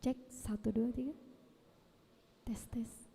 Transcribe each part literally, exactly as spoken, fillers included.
Cek, satu, dua, tiga. Tes, tes.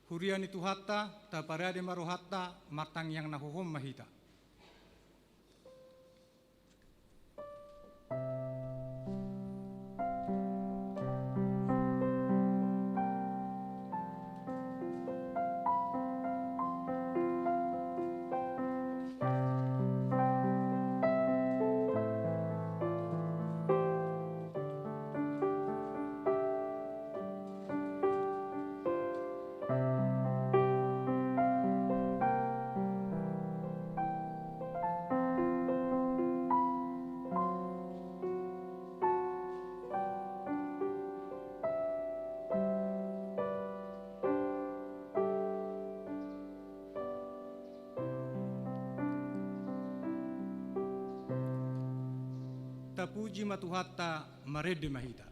Huria ni Tuhanta, taparade ma rohanta, martangiang na hohom ma hita. Tapuji ma Tuhanta, marende ma hita.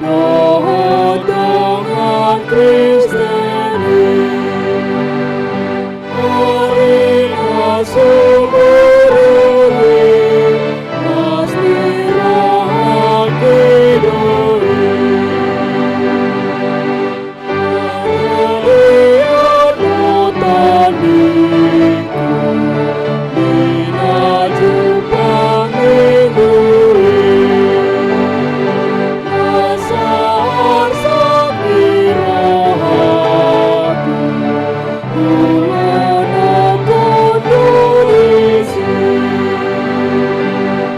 Dohot dongan Kristen i, ari na sumurung i, las ni rohangki do i. Ia do tandingku di na jumpang minggu i, asa arsak ni rohangku, ulaonku do disi.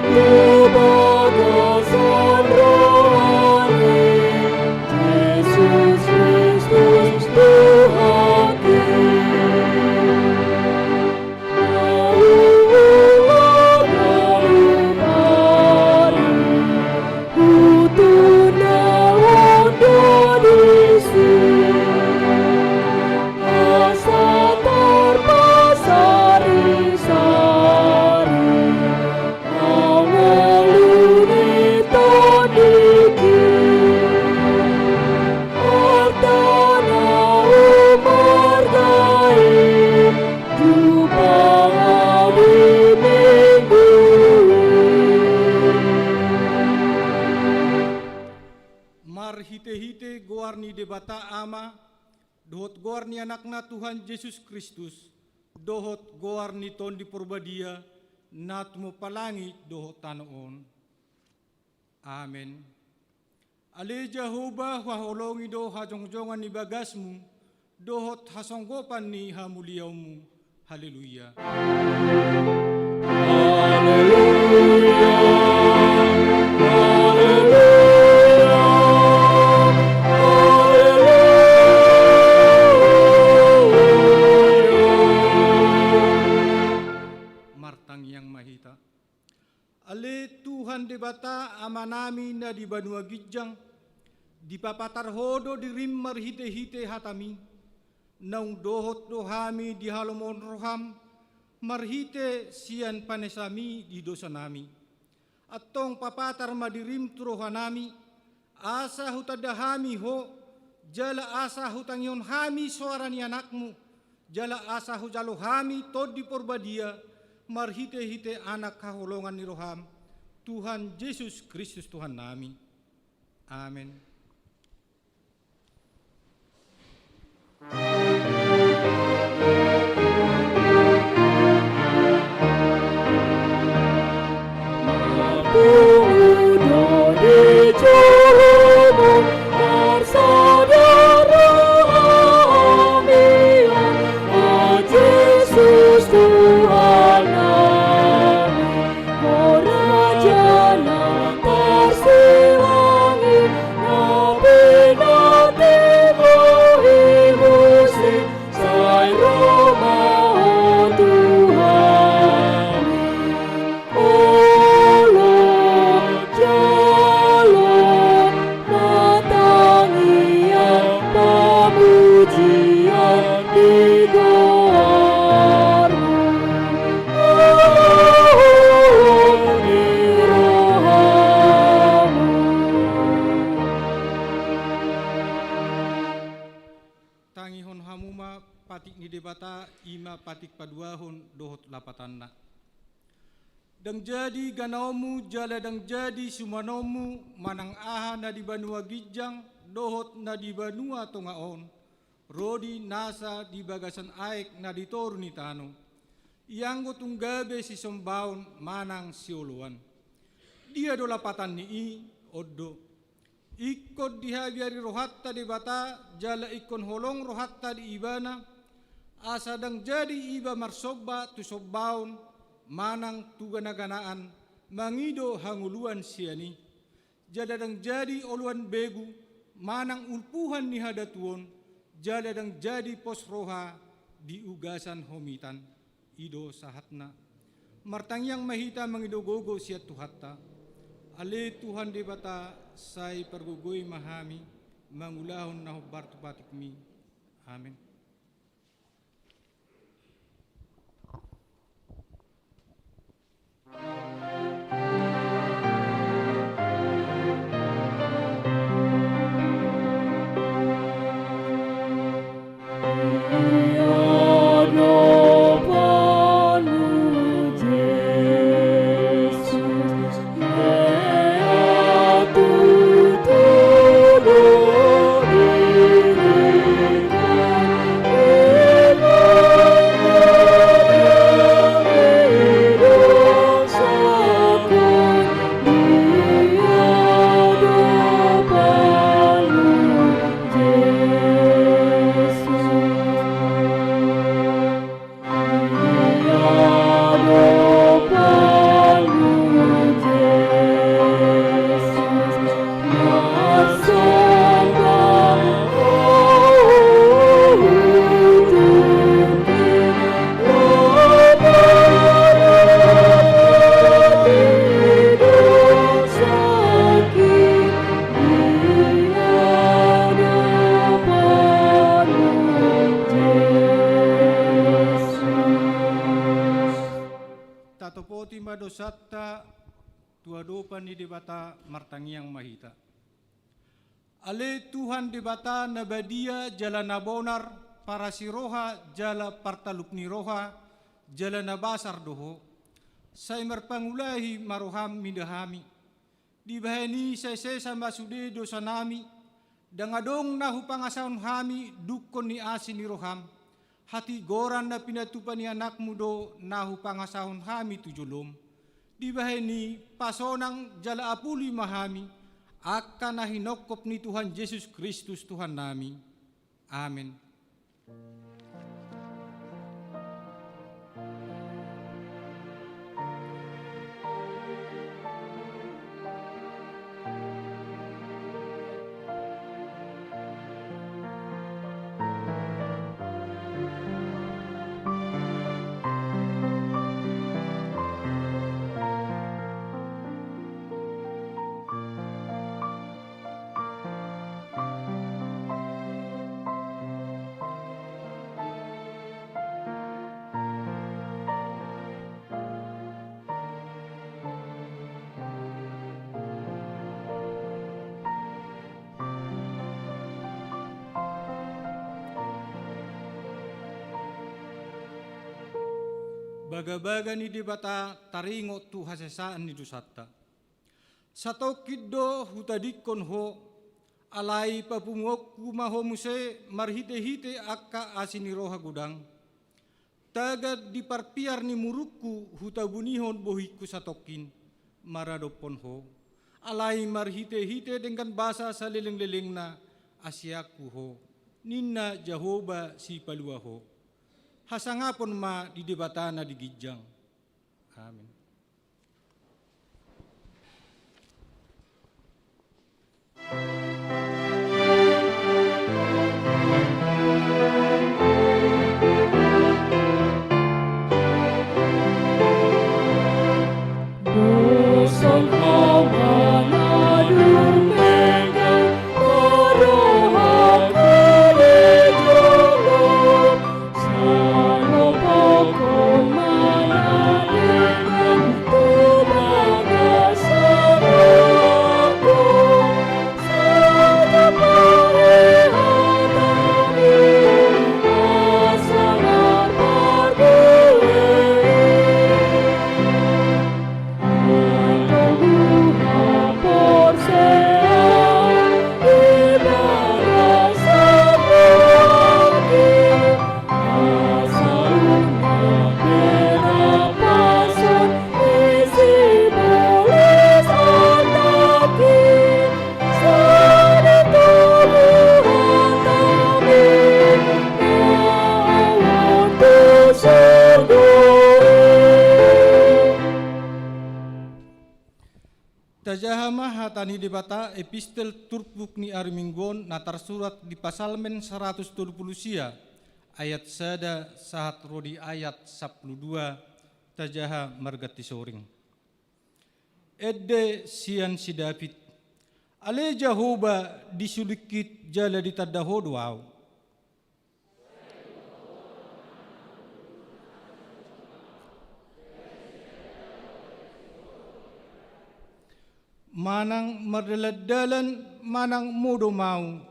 Di bagasan roha ni Jesus Kristus Tuhanki. Ulaon ari, hutundahon do disi, asa tarpasari-sari. Ngolu ni tondingki, arta na umarga i, jumpang di minggu i. Marhite-hite goar ni Debata Ama, dohot goar ni Anakna Tuhan Jesus Kristus, dohot goar ni Tondi Porbadia, na tumompa langit dohot tano on. Amen. Ale Jahowa, huhaholongi do hajongjongan ni bagasmu, dohot hasonggopan ni hamuliaonmu. Haleluya. Haleluya. Haleluya. Haleluya. Martangiang ma hita. Ale Tuhan Debata Amanami na di banua ginjang, dipapatar Ho do dirim marhite-hite hataMi, naung dohot do hami di halomoan rohaM, marhite sian panesami di dosanami. Antong papatar ma dirim tu rohanami, asa hutanda hami Ho, jala asa hutangihon hami soara ni AnakMu, jala asa hujalo hami Tondi Porbadia, marhite-hite Anak haholongan ni rohaM, Tuhan Jesus Kristus Tuhannami. Amen. Patik paduahon dohot lapatanna. Ndang jadi ganaonmu jala ndang jadi sumanonmu manang aha na di banua ginjang dohot na di banua tonga on, ro di nasa di bagasan aek na di toru ni tano, ianggo tung gabe sisombaon manang sioloan. Dia do lapatan ni i? On do. Ingkon dihabiari rohanta Debata jala ingkon holong rohanta di Ibana, asa ndang jadi iba marsomba tu sombaon manang tu ganaganaan mangido hangoluan sian i. Jala ndang jadi oloan begu manang ulpuhan ni hadatuon, jala ndang jadi pos roha di ugasan homitan. I do sahatna. Martangiang ma hita mangido gogo sian Tuhanta. Ale Tuhan Debata, sai pargogoi ma hami mangulahon na hombar tu patikmi. Amen. Tatopoti ma dosanta tu adopan ni Debata, martangiang ma hita. Ale Tuhan Debata na badia jala na bonar, parasi roha jala partaluk ni roha, jala na basar do Ho. Sai marpangulahi ma roham mida hami. Dibahen i sai sesa ma sude dosanami, ndang adong na hupangasahon hami dungkon ni asi ni roham. Hatigoran na pinatupa ni Anakmu do na hupangasahon hami tu jolom. Dibahen i pasonang jala apuli ma hami, angka na hinongkop ni Tuhan Jesus Kristus Tuhannami. Amen. Bagabaga ni Debata taringot tu hasesaan ni dosanta. Satongkin do hutadingkon ho, alai papunguonku ma ho muse marhitehite angka asi ni roha godang. Tagan di parpiar ni murukku hutabunihon bohingku satongkin maradophon ho, alai marhitehite denggan basa salelenglelengna asianku ho, ninna Jahowa Sipalua ho. Hasangapon ma di Debata na di ginjang. Amen. Tajaha ma hata ni Debata, epistel turpuk ni ari Minggu on na tarsurat di Psalmen saratus tolu pulu sia, ayat sada sahat ro di ayat sampulu dua, tajaha marganti soring. Ende sian si David. Ale Jahowa, disulingkit jala ditanda Ho do ahu. Manang mardalan-dalan manang modom ahu,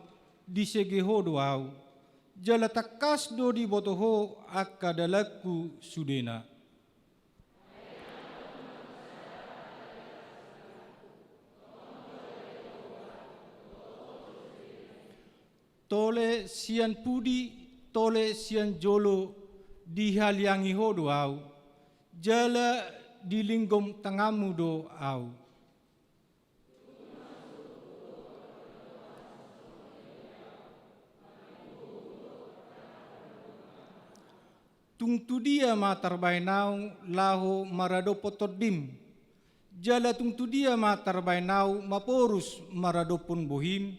disege Ho do ahu, jala tangkas do diboto Ho angka dalanku sudena. Tole sian pudi, tole sian jolo, dihaliangi Ho do ahu, jala dilinggom tanganmu do ahu. Tung tu dia ma tarbahen ahu laho maradophon tondim, jala tung tu dia ma tarbahen ahu maporus maradophon bohim?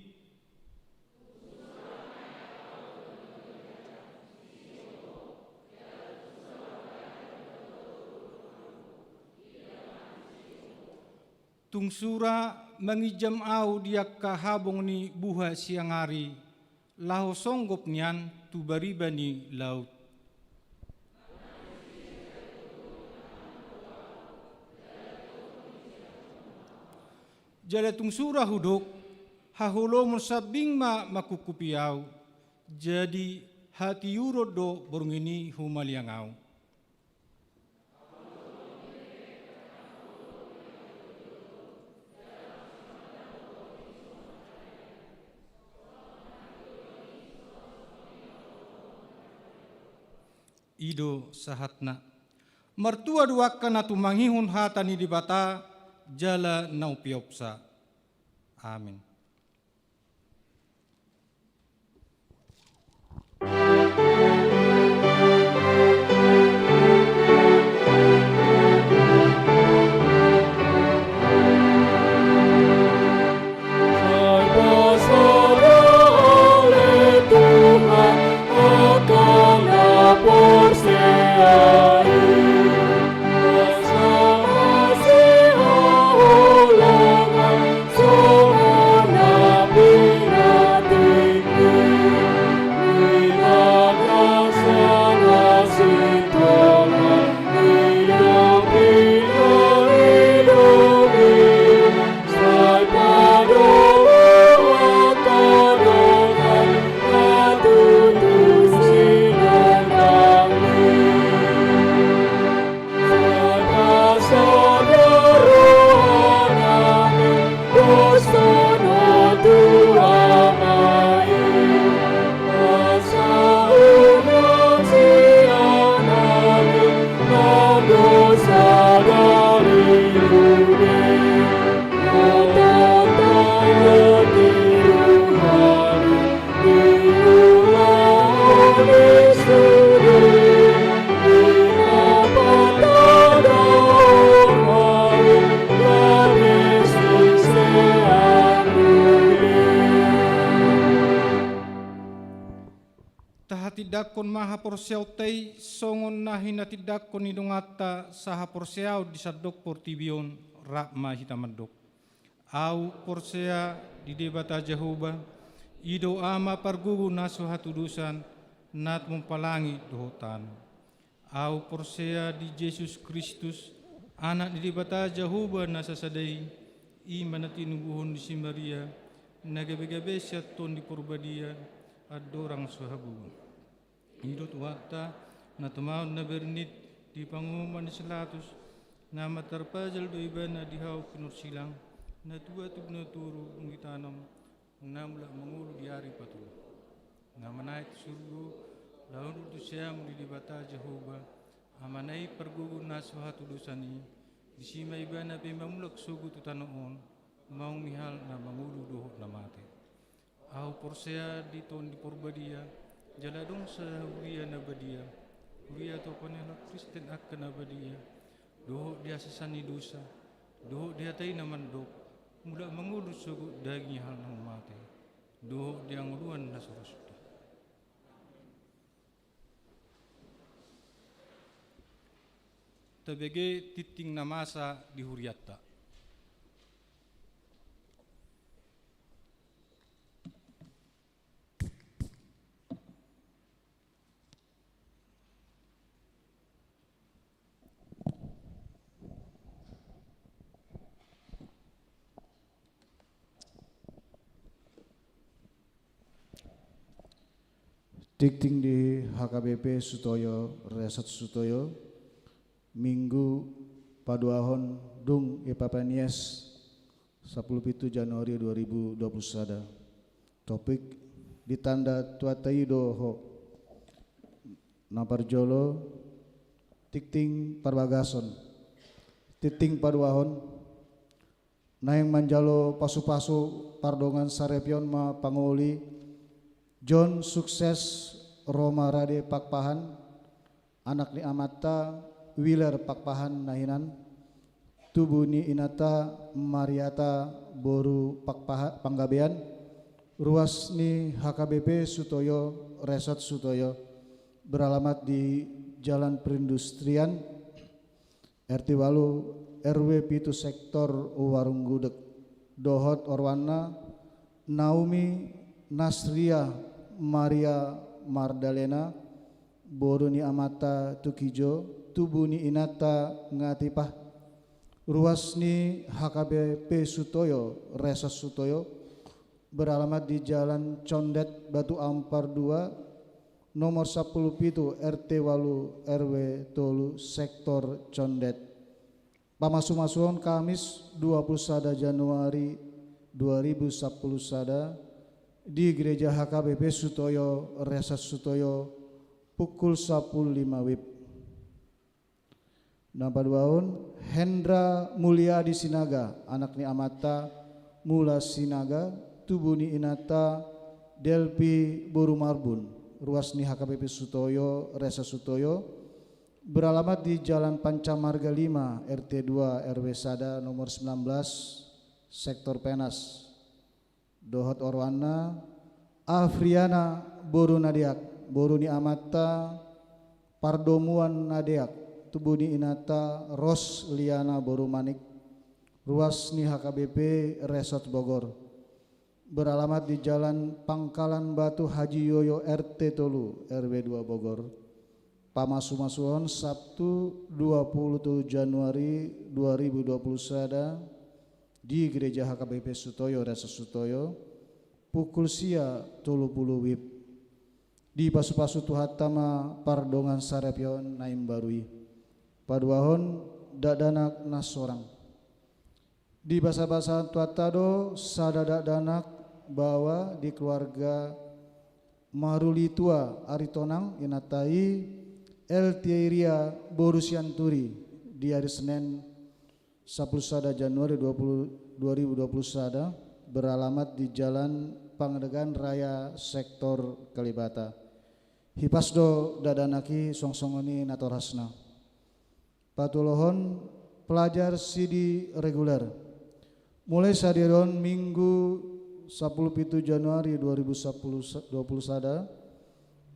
Tung sura manginjam ahu di angka habong ni buha siang ari, laho songgop nian tu bariba ni laut. Jala tung sura hudok, haholomon sambing ma mangkupkupi ahu, jadi hatiuron do borngin i humaliang ahu. I do sahatna. Martua do angka na tumangihon hata ni Debata jala na umpeopsa. Amin. Tahatindangkon ma haporseaonta i songon na hinatindangkon ni donganta sahaporseaon di sandok portibi on. Rap ma hita mandok. Ahu porsea di Debata Jahowa, i do Ama pargogo na so hatudosan, na tumompa langit dohot tano. Ahu porsea di Jesus Kristus, Anak ni Debata Jahowa na sasada i, i ma na tinubuhon ni si Maria, na gabegabe sian Tondi Porbadia, andorang so hagogoon. I do Tuhanta, na tumaon na bernit di panguhuman ni si Latus, na martarpajal do ibana di hau pinorsilang, na tua tu binaturu dung ditanom, na mulak mangolu di ari patolu. Na manaek tu surgo, laho hundul tu siamun ni Debata Jahowa, Amana i pargogo na so hatudosan i, disi ma ibana pe mamulak sogot tu tano on, maung ni hal na mangolu dohot na mate. Ahu porsea di Tondi Porbadia, jala adong sada huria na badia, huria tu ampang ni halak Kristen angka na badia, dohot di hasesaan ni dosa, dohot di hata i na mandok, Mulak mangolu sogot daging halak na mate, dohot di hangoluan na so ro suda. Tabege tingting na masa di hurianta. Tingting di H K B P Sutoyo, Resort Sutoyo, Minggu paduahon dung ipapanias, sampulu pitu Januari dua ribu dua puluh sada. Topik: Ditanda Tuhanta i do ho. Na parjolo, tingting parbagason. Tingting paduahon, naeng manjalo pasupasu pardongan saripeon ma pangoli John Sukses Roma Rade Pakpahan, anak ni amanta Wiler Pakpahan na hinan, tubu ni inanta Mariata boru Pakpaha-, Panggabean, ruas ni H K B P Sutoyo, Resort Sutoyo, beralamat di Jalan Perindustrian, R T walu, R W pitu, sektor Warung Gudeg, dohot oroanna Naomi Nasria Maria Mardalena, boru ni amanta Tukijo, tubu ni inanta Ngatipah, ruas ni H K B P Sutoyo, Resort Sutoyo, beralamat di Jalan Condet Batu Ampar dua, nomor sampulu pitu, R T walu, R W tolu, sektor Condet. Pamasumasuon Kamis dua puluh sada Januari dua ribu sampulu sada di Gereja H K B P Sutoyo, Resort Sutoyo, pukul sampulu lima wib. Na paduahon, Hendra Mulyadi Sinaga, anak ni amanta Mula Sinaga, tubu ni inanta Delpi boru Marbun, ruas ni H K B P Sutoyo, Resort Sutoyo, beralamat di Jalan Pancamarga lima, R T dua, R W sada, nomor sembilan belas, sektor Penas. Dohot oroanna Afriana boru Nadeak, boru ni amanta Pardomuan Nadeak, tubu ni inanta Rosliana boru Manik, ruas ni H K B P Resort Bogor, beralamat di Jalan Pangkalan Batu Haji Yoyo, R T tolu, R W dua Bogor. Pamasumasuon Sabtu dua puluh tolu Januari dua ribu dua puluh sada di Gereja H K B P Sutoyo, Resort Sutoyo, pukul sia tolu pulu wib. Dipasupasu Tuhanta ma pardongan saripeon na imbaru i. Paduahon, dakdanak na sorang. Dibasabasahon Tuhanta do sada dakdanak baoa di keluarga Marulitua Aritonang, inanta i Eltieria boru Sianturi, di ari Senen sampulu sada Januari dua puluh, dua ribu dua puluh sada, beralamat di Jalan Pangandaran Raya, sektor Kalibata. Hipas do dakdanak i, songon i natorasna. Patulohon pelajar sidi reguler. Mulai sadari on, Minggu sampulu pitu Januari dua ribu sampulu, dua puluh sada,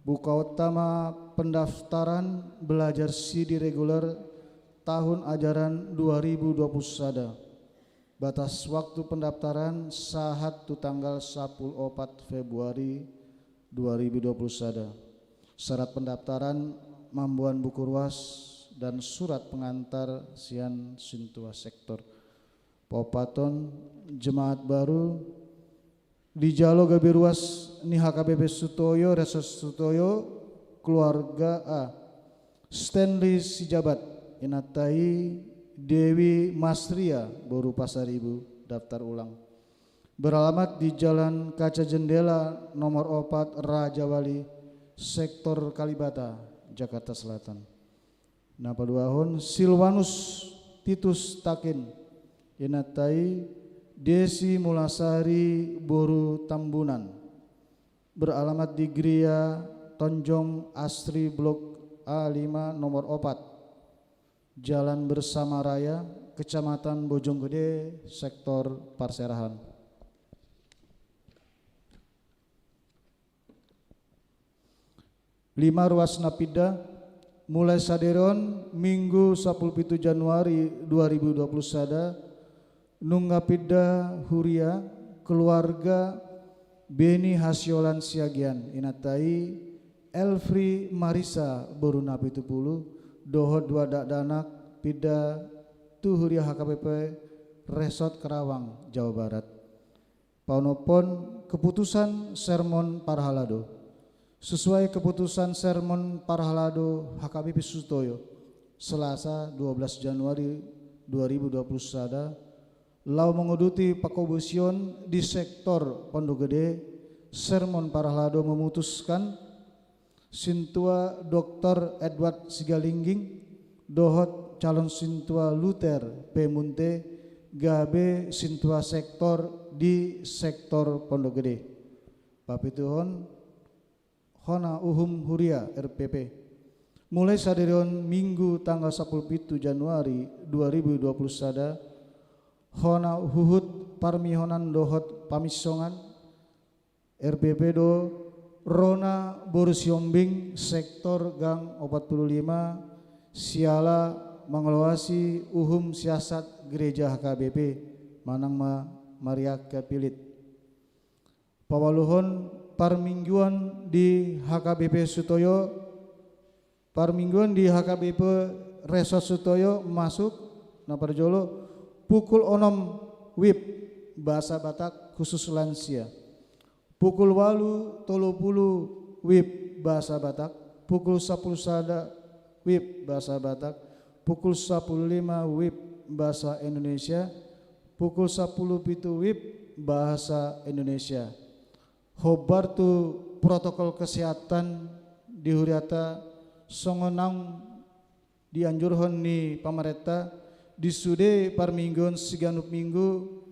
bukaonta ma pendaftaran belajar sidi reguler tahun ajaran dua ribu dua puluh sada. Batas waktu pendaftaran sahat tu tanggal sampulu opat Februari dua ribu dua puluh sada. Syarat pendaftaran mamboan buku ruas dan surat pengantar sian sintua sektor. Paopathon, jemaat baru, dijalo gabe ruas ni H K B P Sutoyo, Resort Sutoyo, keluarga A. Stanley Sijabat, inanta i Dewi Masria, boru Pasaribu, daftar ulang. Beralamat di Jalan Kaca Jendela nomor opat, Rajawali, sektor Kalibata, Jakarta Selatan. Na paduahon, Silwanus Titus Takin, inanta i Desi Mulasari boru Tambunan. Beralamat di Geria Tonjong Asri, Blok A lima, nomor opat. Jalan Bersama Raya, Kecamatan Bojonggede, sektor Parserahan. Lima ruas na pinda, mulai sadari on Minggu sapuluh pitu Januari dua ribu dua puluh sada, nunga pinda huria keluarga Beni Hasiolan Siagian, inanta i Elfri Marisa boru Napitupulu, dohot dua dakdanak pinda tu huria H K B P Resort Karawang, Jawa Barat. Paonomhon keputusan sermon parhalado. Sesuai keputusan sermon parhalado H K B P Sutoyo, Selasa dua belas Januari dua ribu dua puluh sada, laho manguduti pangkobasion di sektor Pondok Gede, sermon parhalado memutuskan sintua Doktor Edward Sigalingging dohot calon sintua Luther P Munte gabe sintua sektor di sektor Pondok Gede. Papituhon hona uhum huria R P P. Mulai sadari on Minggu tanggal sapuluh pitu Januari dua ribu dua puluh sada, hona huhut parmihonan dohot paminsongan, R P P do Rona boru Sihombing, sektor gang opat puluh lima, siala mangaloasi uhum siasat gereja H K B P, manang ma Maria Capilit. Paualuhon parmingguan di H K B P Sutoyo, parmingguan di H K B P Resort Sutoyo masuk, na parjolo, pukul onom WIB bahasa Batak khusus lansia. Pukul ualu tolu pulu WIB bahasa Batak, pukul sapuluh sada WIB bahasa Batak, pukul sapuluh lima WIB bahasa Indonesia, pukul sapuluh pitu WIB bahasa Indonesia. Hombar tu protokol kesehatan di huriata songon naung dianjurhon ni pamarenta, di sude parmingguon siganup minggu,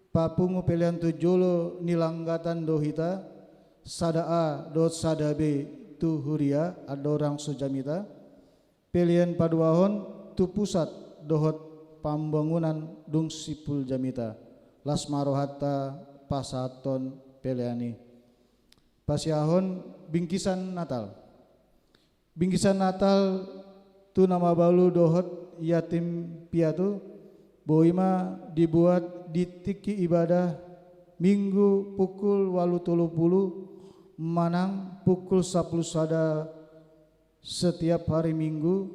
papungu pelean tu jolo ni langgatan do hita, sada A dohot sada B tu huria, andorang so jamita, pelean paduahon tu pusat dohot pambangunan dung simpul jamita, las ma rohanta pasahathon pelean i. Pasiahon bingkisan Natal. Bingkisan Natal tu na mabalu dohot yatim piatu, boi ma dibuat di tingki ibadah Minggu pukul ualu tolu pulu manang pukul sapuluh sada setiap hari Minggu,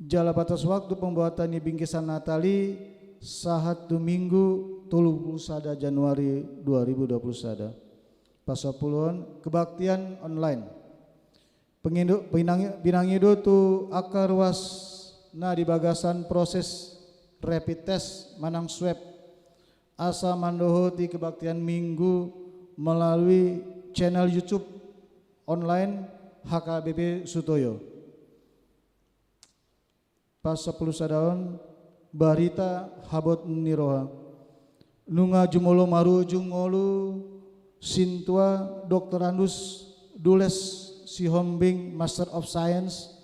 jala batas waktu pembuatan ni bingkisan Natal i sahat tu Minggu tolu pulu sada Januari dua ribu dua pulu sada. Pasampuluhon, kebaktian online. Pengindo, pinangi-, pinangido tu angka ruas na di bagasan proses rapid test manang swab, asa mandohoti kebaktian Minggu melalui channel YouTube online H K B P Sutoyo. Pasampulusadahon, barita habot ni roha. Nunga jumolo marujung ngolu sintua Doktorandus Dules Sihombing, Master of Science,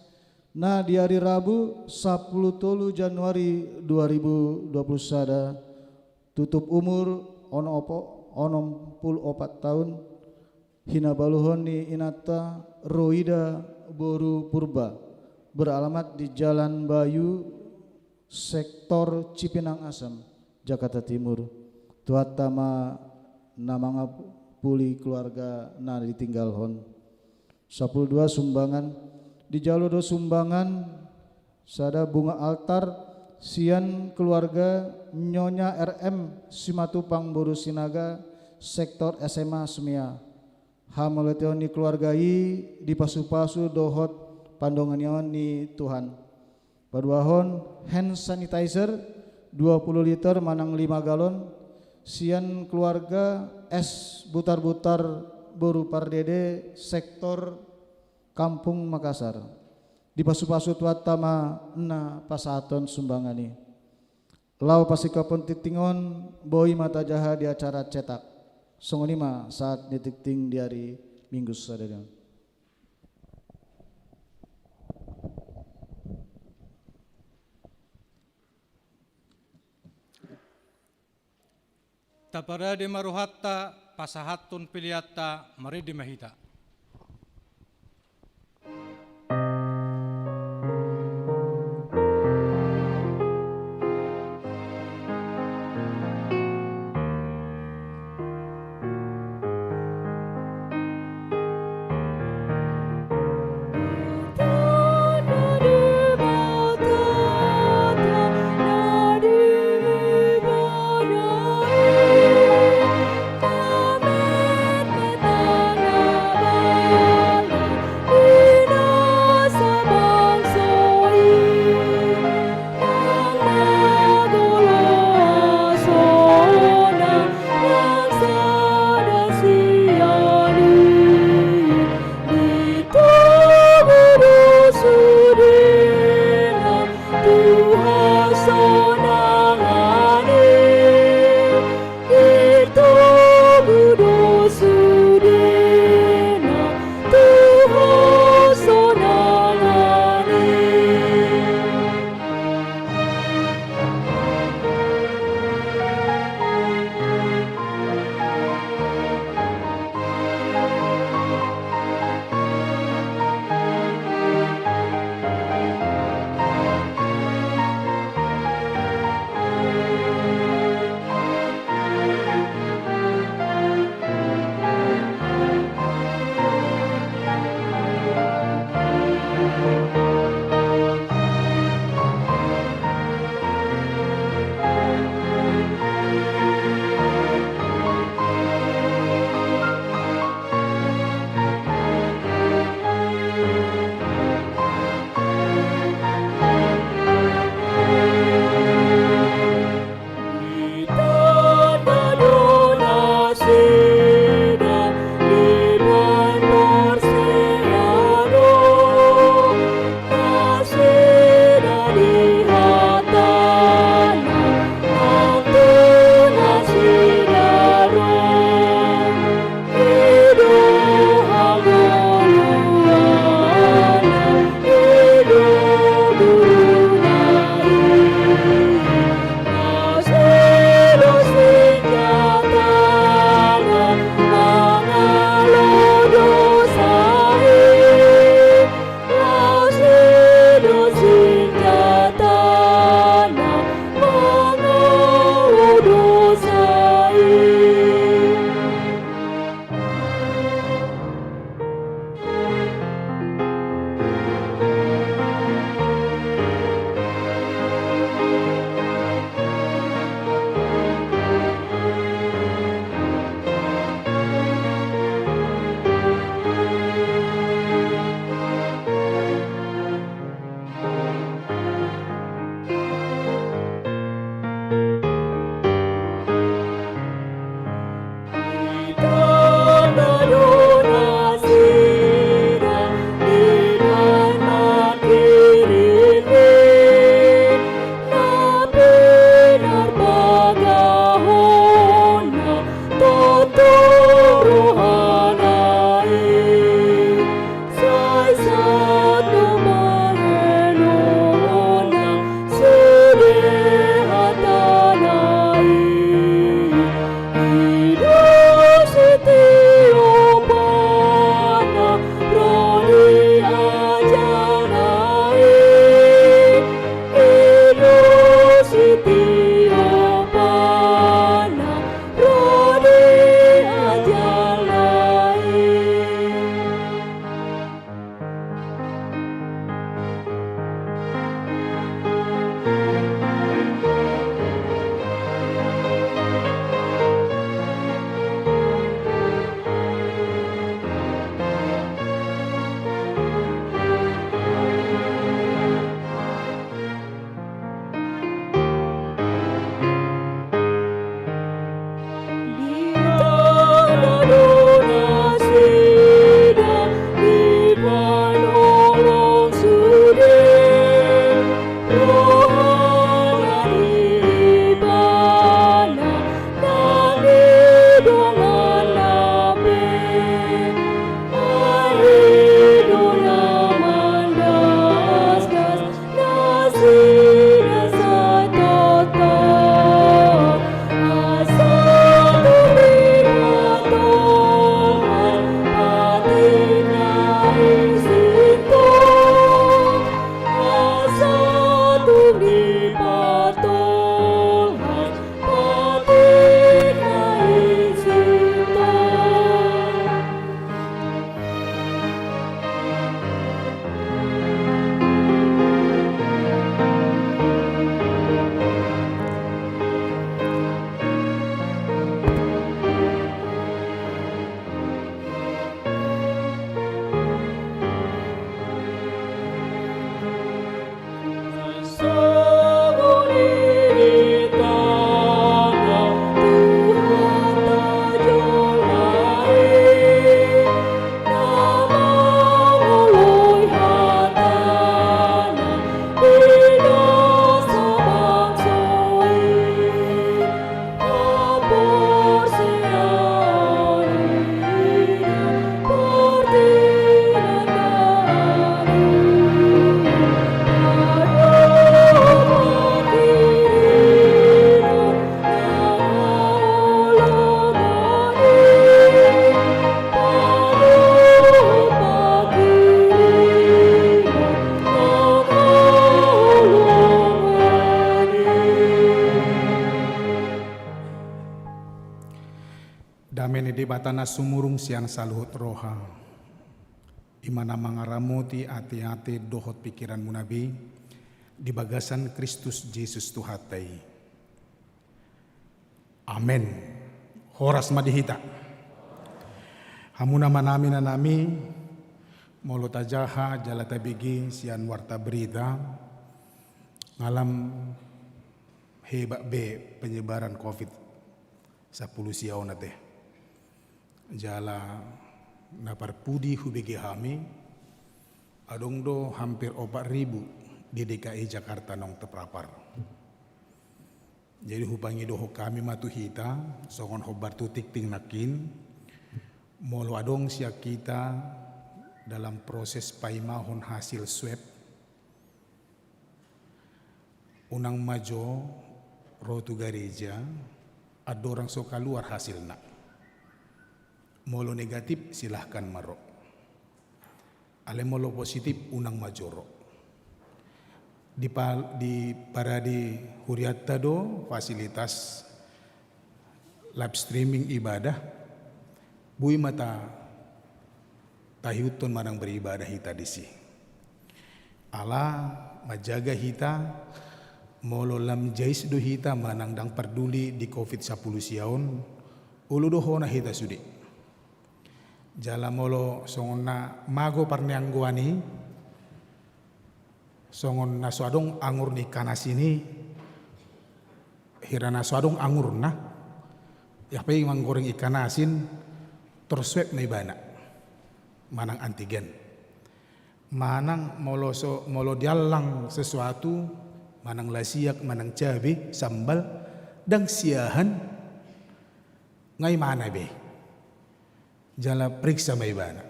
na di ari Rabu sapuluh tolu Januari dua ribu dua pulu sada, tutup umur onom opo-, onom pulu opat taon, hinabaluhon ni inanta Roida boru Purba, beralamat di Jalan Bayu, sektor Cipinang Asam, Jakarta Timur. Tuhanta ma na mangapuli keluarga na ditinggalhon. Sapuluh dua, sumbangan. Dijalo do sumbangan sada bunga altar sian keluarga Nyonya R M Simatupang boru Sinaga, sektor S M A Sumia. Hamauliateon ni keluarga i dipasupasu dohot pandonganion ni Tuhan. Paduahon, hand sanitizer dua pulu liter manang lima galon sian keluarga S Butarbutar boru Pardede, sektor Kampung Makassar. Dipasupasu Tuhanta ma na pasahathon sumbangan i. Laho pasingkophon tingting on, boi ma tajaha di acara cetak. Songon i ma sahat ni tingting di ari Minggu sadari on. Taparade ma rohanta, pasahathon peleanta, marende ma hita. Debata na sumurung sian saluhut roha, i ma na mangaramoti ateate dohot pingkiranmuna be di bagasan Kristus Jesus Tuhanta i. Amen. Horas ma di hita. Hamu na manami na nami, molo tajaha jala tabege sian warta berita, nga lam hebat be penyebaran covid sampulu sia on ate. Jala na parpudi hubege hami, adong do hampir opat ribu di D K I Jakarta naung terpapar. Jadi hupangidohon hami ma tu hita, songon hombar tu tingting nangkin, molo adong sian hita dalam proses paimahon hasil swab, unang ma jo ro tu gareja andorang so kaluar hasilna. Molo negatif, silahkan ma ro. Alai molo positif, unang ma jo ro. Di pa-, di parade hurianta do fasilitas live streaming ibadah, boi ma ta-, taihuthon manang beribadah hita disi. Ala manjaga hita, molo lam jais do hita manang ndang parduli di covid sampulu sia on, olo do hona hita sude. Jala molo songon na mago parnianggoan i, songon na so adong angur ni ikan asin i, hira na so adong angurna, ia pe manggoreng ikan asin, tor swab ma ibana, manang antigen. Manang molo so, molo diallang sesuatu, manang lasiak, manang cabe, sambal, ndang siahan, nga imana be. Jala periksa ma ibana.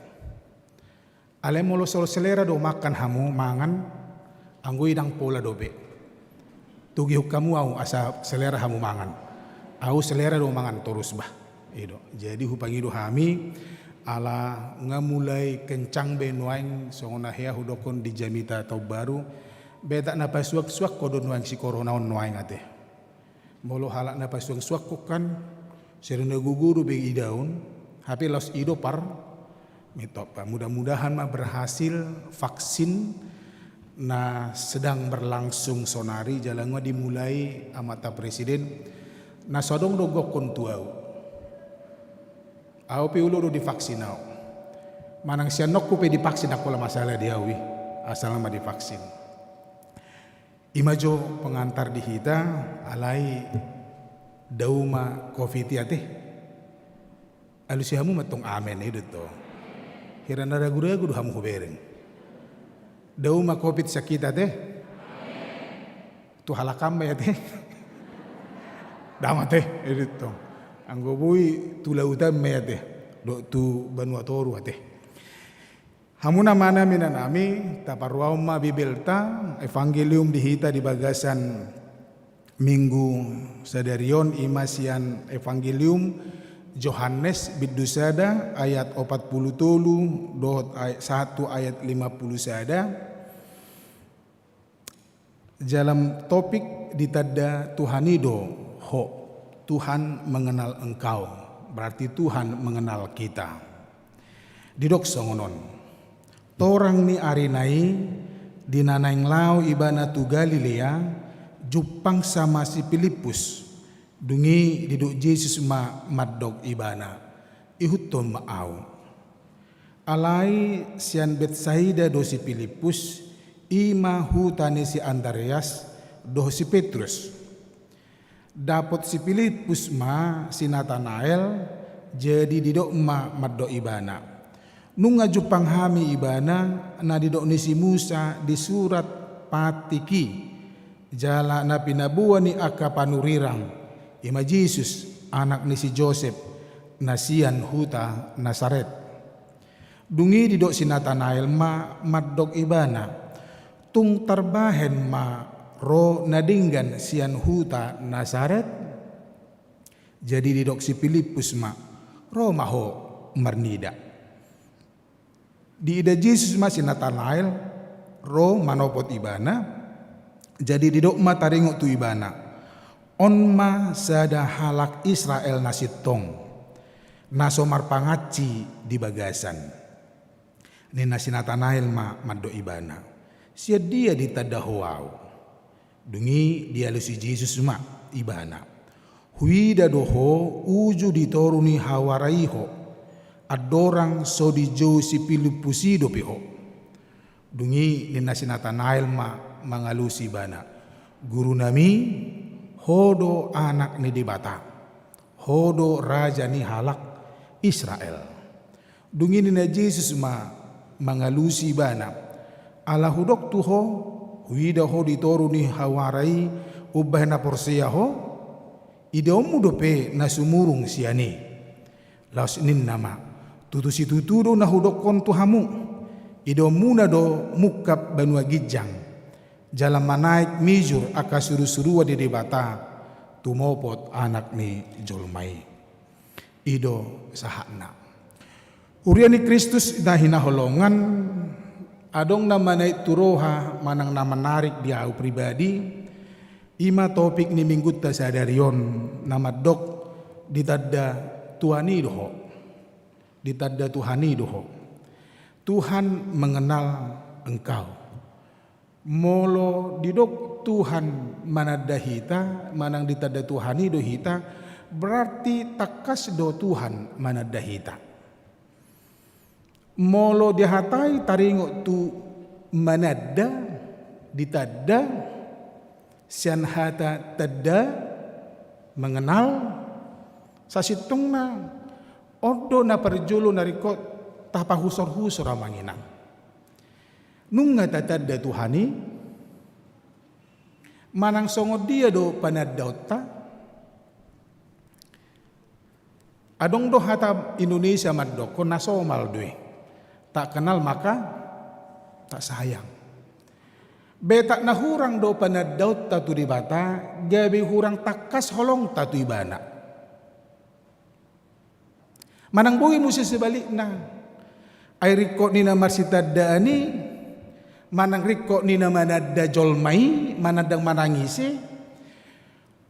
Alai molo so selera do makan hamu mangan, anggo i ndang pola dope. Togihon hamu au asa selera hamu mangan. Au selera do mangan torus bah. I do. Jadi hupangido hami, ala nga mulai kencang be nuaeng songon na hea hudokkon di jamita taon baru, betak na pasuaksuak ho do nuaeng si corona on nuaeng ate. Molo halak na pasuaksuak ho kan, sering na gogo do be idaon, hape laos i do par-, mitop. Mudah-mudahan ma berhasil vaksin na sedang berlangsung sonari, jala nga dimulai amanta presiden, na so adong do gokkon tu au. Au pe olo do divaksin au. Manang sian nokku pe divaksin, ndang pola masalah di au i. Asal ma divaksin. I ma jo pengantar di hita, alai dao ma covid i ate. Alusi hamu ma tong amen i do tong. Hira na ragu-ragu do hamu hubereng. Dao ma covid sian hita ate. Tu halak an ma i ate. Dao ma ate, i do tong. Anggo boi tu lautan ma i ate. Dohot tu banua toru ate. Hamu na manami na nami, taparrohahon ma Bibelta, Evangelium di hita di bagasan Minggu sadari on, i ma sian Evangelium Johannes bindu sada ayat opat pulu tolu dohot ay-, sahat tu ayat lima pulu sada. Dalam topik ditanda Tuhan i do ho, Tuhan mengenal engkau, berarti Tuhan mengenal kita. Didok songon on. Torang ni arina i, di na naeng laho ibana tu Galilea, jumpangsa ma si Pilippus. Dung i didok Jesus ma mandok ibana, ihuthon ma au. Alai sian Betsaida do si Pilippus, i ma huta ni si Andreas dohot si Petrus. Dapot si Pilippus ma si Natanael, jadi didok ma mandok ibana, nunga jumpang hami ibana, na didok ni si Musa di surat patik i, jala na pinaboa ni angka panurirang, i ma Jesus, anak ni si Josep, na sian huta Nasaret. Dung i didok si Natanael ma mandok ibana, tung tarbahen ma ro na denggan sian huta Nasaret? Jadi didok si Pilippus ma, ro ma ho marnida. Diida Jesus ma si Natanael, ro manopot ibana, jadi didok ma taringot tu ibana, on ma sada halak Israel na sintong. na so marpangansi di bagasan. Ninna si Natanael ma mandok ibana, "Sian dia ditanda ho ahu?" Dung i dialusi Jesus ma ibana, "Huida do ho uju di toru ni hawara i ho, andorang so dijou si Pilippus i dope ho." Dung i ninna si Natanael ma mangalusi ibana, "Gurunami, ho do Anak ni Debata, ho do Raja ni halak Israel." Dung i ninna Jesus ma mangalusi ibana, "Ala hudok tu ho, huida ho di toru ni hawara i umbahen na porsea ho? Idaonmu dope na sumurung sian i." Laos ninna ma, "Tutu situtu do na hudokkon tu hamu, idaonmuna do mungkap banua ginjang, jala manaek mijur angka surusuruan ni Debata, tumopot Anak ni Jolma i." I do sahatna. Huria ni Kristus na hinaholongan, adong na manaek tu roha manang na manarik di ahu pribadi, i ma topik ni minggunta sadari on, na mandok, "Ditanda Tuhan i do ho." Ditanda Tuhan i do ho. Tuhan mengenal engkau. Molo didok Tuhan mananda hita, manang ditanda Tuhan i do hita, berarti tangkas do Tuhan mananda hita. Molo dihatai taringot tu mananda, ditanda, sian hata tanda, mengenal, sasintongna on do na parjolo na ringkot tapahusorhusor, amang inang. Nunga tatanda Tuhan i? Manang songon dia do panandaonta? Adong do hata Indonesia mandokkon, na somal do i, "Tak kenal maka tak sayang." Betak na hurang do panandaonta tu Debata, gabe hurang tangkas holongta tu Ibana. Manang boi muse sebalikna. Ai ringkot ni na marsitandaan i, manang ringkot ni na mananda jolma i, mananda manang ise,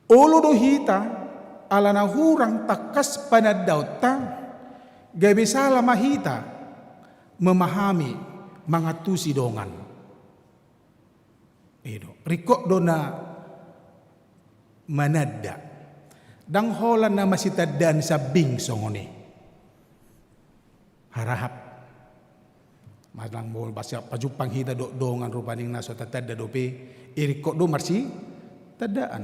olo do hita, ala na hurang tangkas panandaonta, gabe sala ma hita memahami, mangantusi dongan. I do, ringkot do na mananda. Ndang holan na marsitandaan sambing songon i. Harahap. Manang molo pajumpang hita do-, dongan rupani na so tatanda dope, i ringkot do marsitandaan.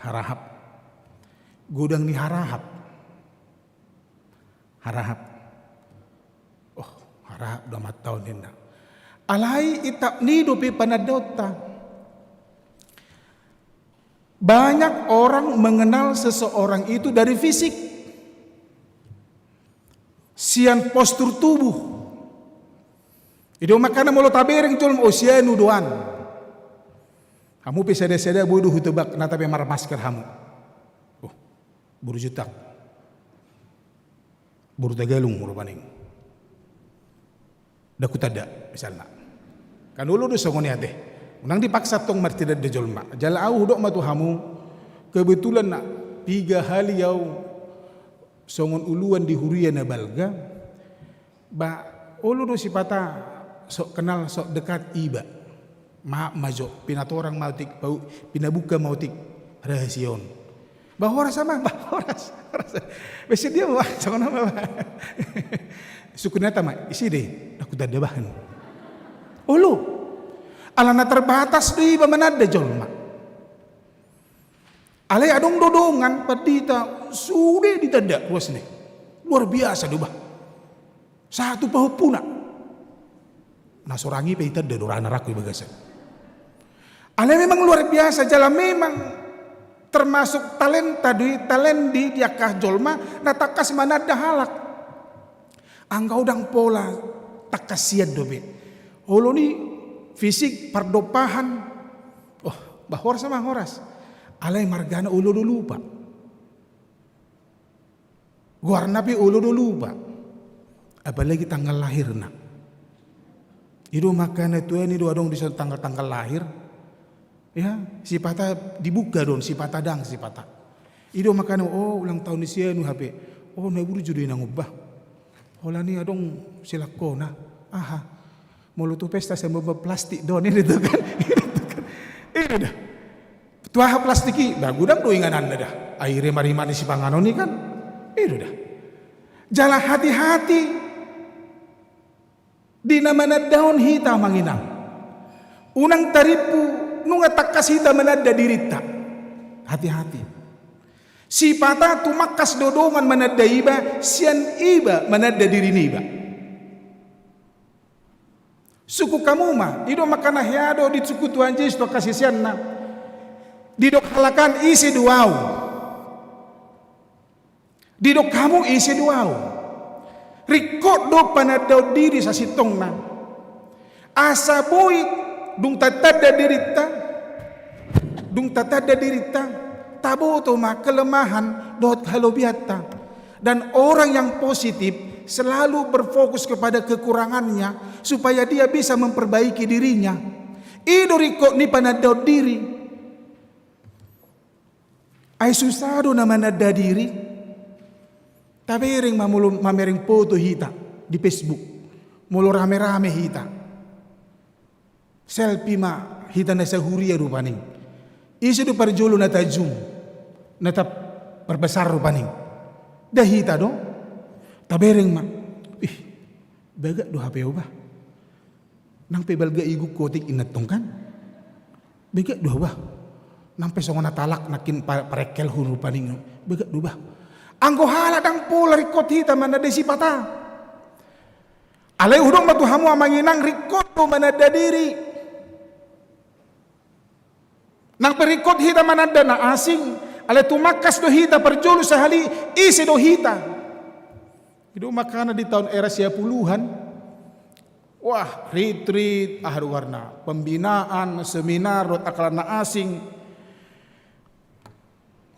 Harahap. Godang ni harahap. Harahap. Oh, harahap do amanta on, ninna. Alai i tap ni dope panandaonta. Banyak orang mengenal seseorang itu dari fisik. Sian postur tubuh. I do makana molo tabereng jolma, oh, sianu do an. Hamu pe sada-sada boi do hutebak na tape marmasker hamu. Oh, boru Jutak. Boru Tagalung rupani. Ndang hutanda, misalna. Kan olo do songon i ate. Unang dipaksa tong martanda jolma. Jala ahu hudok ma tu hamu, kebetulan na piga hali ahu songon uluan di huria na balga, ba olo do sipata sok kenal, sok dekat iba. Maaf ma jo, pinatorang ma otik, pau-, pinabuka ma otik rahasia on. Ba horas amang, ba horas, horas. Bese dia ba, songon ama ba. Sukun nata ma, isi de, ndang hutanda bahen. Olo. Ala na terbatas do iba mananda jolma. Alai adong do dongan pandita sude ditanda ruas ni. Luar biasa do bah. Satu pahompuna. Na sorang i pe itanda do rana rangku i bagasan. Alai memang luar biasa, jala memang termasuk talenta do i, talent di, di angka jolma na tangkas mananda halak. Anggo ndang pola tangkas sian dope. Olo ni fisik, pardompahan. Oh, bah horas amang, horas. Alai margana olo do lupa. Goarna pe olo do lupa. Apalagi tanggal lahirna. I do makana tu an i do adong dison tanggal-tanggal lahir. Ya, sipata dibuka do on, sipata ndang, sipata. I do makana, oh, ulang tahun ni sianu hape. Oh, na burju do inang on bah. Holan i adong silangkona. Aha. Molo tu pesta sai mambaen plastik do on, i do kan. I do da. Tu aha plastik i? Bah, godang do ingananna da. Ai rimariman ni sipanganon i kan. I do da. Jala hati-hati di na mananda on hita, amang inang. Unang tarimpu nunga tangkas hita mananda dirinta. Hati-hati. Sipata tumangkas do dongan mananda iba, sian iba mananda diriniba. Sungkun hamu ma, i do makana hea do disungkun Tuhan Jesus tu angka siseanna. Didok halak an, ise do ahu? Didok hamu, ise do ahu? Ringkot do panandaon diri sasintongna. Asa boi dung tatanda dirinta, dung tatanda dirinta, taboto ma kelemahan dohot halobianta. Dan orang yang positif selalu berfokus kepada kekurangannya supaya dia bisa memperbaiki dirinya. I do ringkot ni panandaon diri. Ai susa do na mananda diri. Tabereng ma molo mamereng foto hita di Facebook, molo rame-rame hita. Selfie ma hita na sahuria rupani. Ise do parjolo na ta zoom, na ta perbesar rupani? Nda hita do? Tabereng ma. Ih, bagak do hape on bah. Nang pe balga igu kotik inna tong kan. Bagak do bah. Nang pe songon na talak nangkin pa-, parengkelhu rupani. Bagak do bah. Anggo halak ndang pola ringkot hita mananda sipata. Alai hudok ma tu hamu, amang inang, ringkot do mananda diri. Nang pe ringkot hita mananda na asing, alai tumangkas do hita parjolo sahali, ise do hita. I do makana di taon era sia puluhan, wah, retreat, aha do goarna, pembinaan, seminar, dohot angka na asing.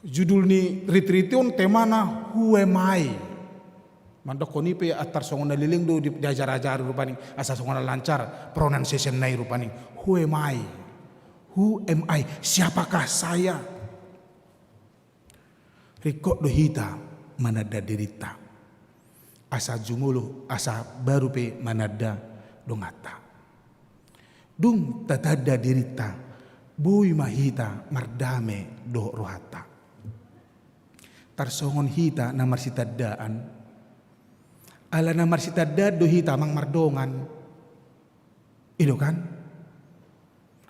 Judul ni retreat on, temana Who am I? Mandokkon i pe antar songon na leleng do di, diajar-ajari rupani, asa songon na lancar pronunciation na i rupani. Who am I? Who am I? Siapakah saya? Ringkot do hita mananda dirinta. Asa jumolo, asa baru pe mananda donganta. Dung tatanda dirinta, boi ma hita mardame dohot rohanta. Tarsongon hita na marsitandaan, ala na marsitandaan do hita, amang, mardongan. I do kan?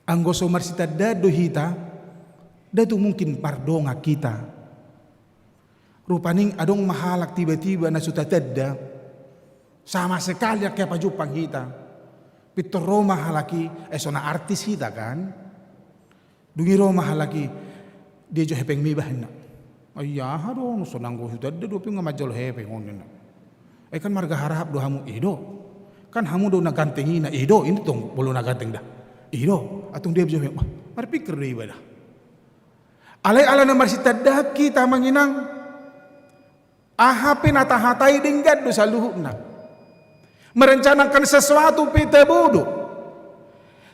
Anggo so marsitandaan do hita, nda tung mungkin mardongan hita. Rupani adong ma halak tiba-tiba na so tatanda, sama sekali ndang hea pajumpang hita. Pintor ro ma halak i, eh, songon artis hita kan. Dung i ro ma halak i, dia jo hepengmi bah, ninna. Ai aha do on, songon anggo hutanda dope nga manjalo hepeng on, ninna. Ai kan marga harahap do hamu, i do. Kan hamu do na ganteng i, ninna, i do, i do tong molo na ganteng da. I do, antong dia jo hepeng, wah, marpikir do iba da. Alai ala na marsitandaan hita, amang inang. Aha pe na tahatai denggan do saluhutna. Merencanakan sesuatu pe tabo do.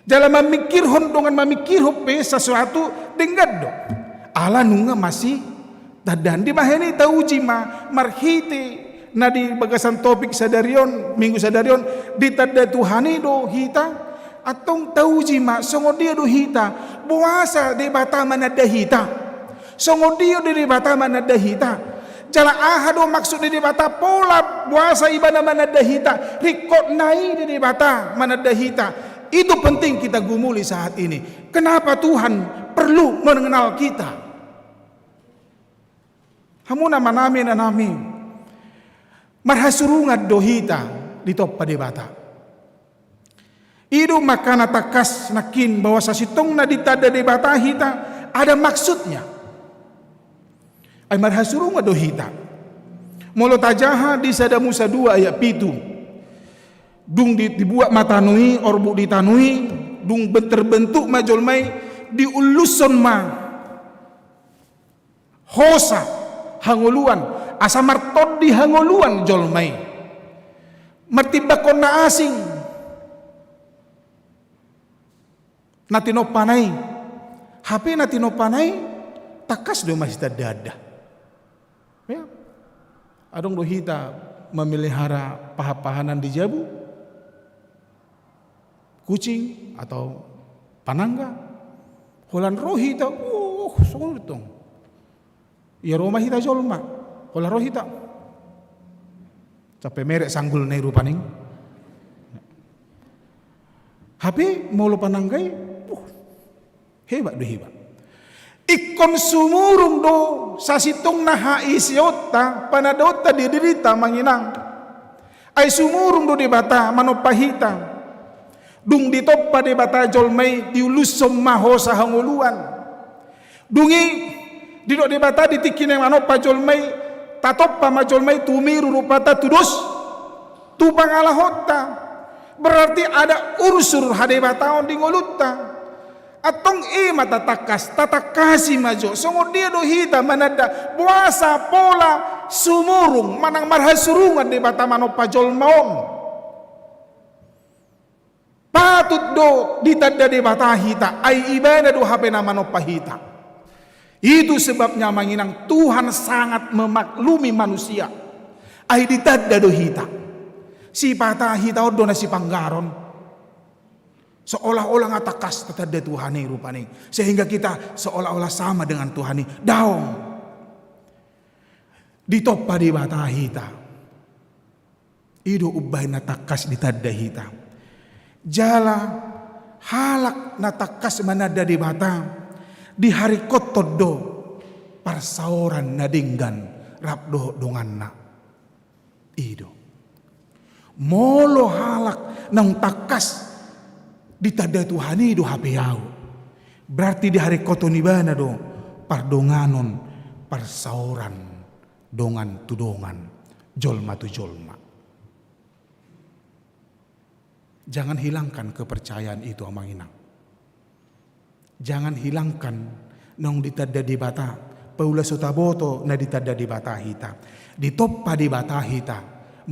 Jala mamikirhon dongan mamikirhon pe sesuatu denggan do. Ala nunga masitandaan. Dibahen i tauji ma marhite na di bagasan topik sadari on, minggu sadari on, ditanda Tuhan i do hita. Antong tauji ma songon dia do hita, boasa Debata mananda hita. Songon dia do Debata mananda hita. Jala aha do maksud ni Debata pola boasa Ibana mananda hita, ringkotna i do Debata mananda hita. Itu penting kita gumuli saat ini. Kenapa Tuhan perlu mengenal kita? Hamu na manami, na nami, marhasurungan do hita ditompa Debata. I do makana tangkas nangkin bahwa sasintongna ditanda Debata hita, ada maksudnya. Ai marhasurungan do hita. Molo tajaha di Sada Musa dua ayat pitu. Dung di, dibuat ma tano i, orbuk di tano i, dung terbentuk ma jolma i, diullushon ma hosa hangoluan, asa martondi hangoluan jolma i. Martimbangkon na asing. Na tinompana i. Hape na tinompana i, tangkas do masitandaan da. Ya. Adong do hita memelihara pahan-pahanan di jabu, kucing atau panangga, holan ro hita, uh, songon tong. Ia ro ma hita jolma, holan ro hita. Sampe merek sanggulna i rupani. Hape molo panangga i, uh, hebat do hebat. Ingkon sumurung do sasintongna haiseonta, panandaonta di dirinta amang inang. Ai sumurung do Debata manompa hita. Dung ditompa Debata jolma i, diulushon ma hosa hangoluan. Dung i, didok Debata di tingki na manompa jolma i, tatompa ma jolma i tumiru rupanta tudos tu pangalahonta. Berarti ada unsur hadebataon di ngolunta. Antong i ma tatangkas, tatangkasi ma jo. Songon dia do hita mananda boasa pola sumurung manang marhasurungan Debata manompa jolma on. Patut do ditanda Debata hita, ai Ibana do hape na manompa hita. Itu sebabnya amang inang, Tuhan sangat memaklumi manusia. Ai ditanda do hita. Sipata hita on do na sipanggaron. Seolah-olah nga tangkas tatanda Tuhan i rupani. Sehingga kita seolah-olah sama dengan Tuhan i. Daong. Ditompa Debata hita. I do umbahen na tangkas ditanda hita. Jala halak na tangkas mananda Debata, diharingkothon do parsaoran na denggan rap dohot donganna. I do. Molo halak naung tangkas ditanda Tuhan i do hape ahu. Berarti diharingkothon ibana do pardonganon, parsaoran dongan tu dongan, jolma tu jolma. Jangan hilangkan kepercayaan itu, amang inang. Jangan hilangkan naung ditanda Debata, paula so taboto na ditanda Debata hita. Ditompa Debata hita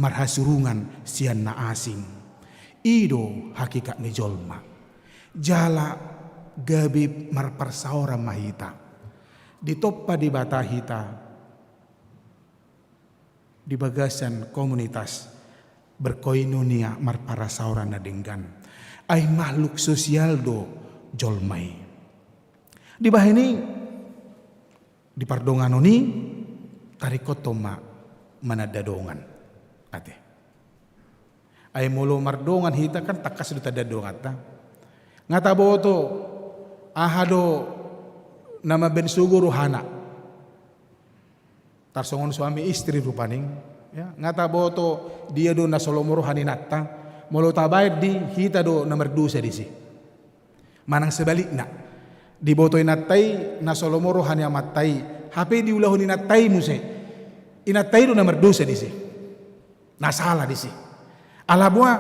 marhasurungan sian na asing. I do hakikat ni jolma. Jala gabe marparsaoran ma hita. Ditompa Debata hita di bagasan komunitas berkoinonia marparsaoran na denggan. Ai makhluk sosial do jolma i. Dibahen i, di pardonganon i, taringkothon ma mananda dongan. Ate. Ai molo mardongan hita kan tangkas do tanda donganta. Nga taboto aha do na mambaen sogo rohana. Tarsongon suami istri rupani, ya, nga taboto dia do na so lomo roha ni inanta, molo tabaen di hita do na mardosa disi. Manang sebalikna, diboto inanta i na so lomo roha ni amanta i, hape diulahon inanta i muse, inanta i do na mardosa disi. Na sala disi. Ala boha,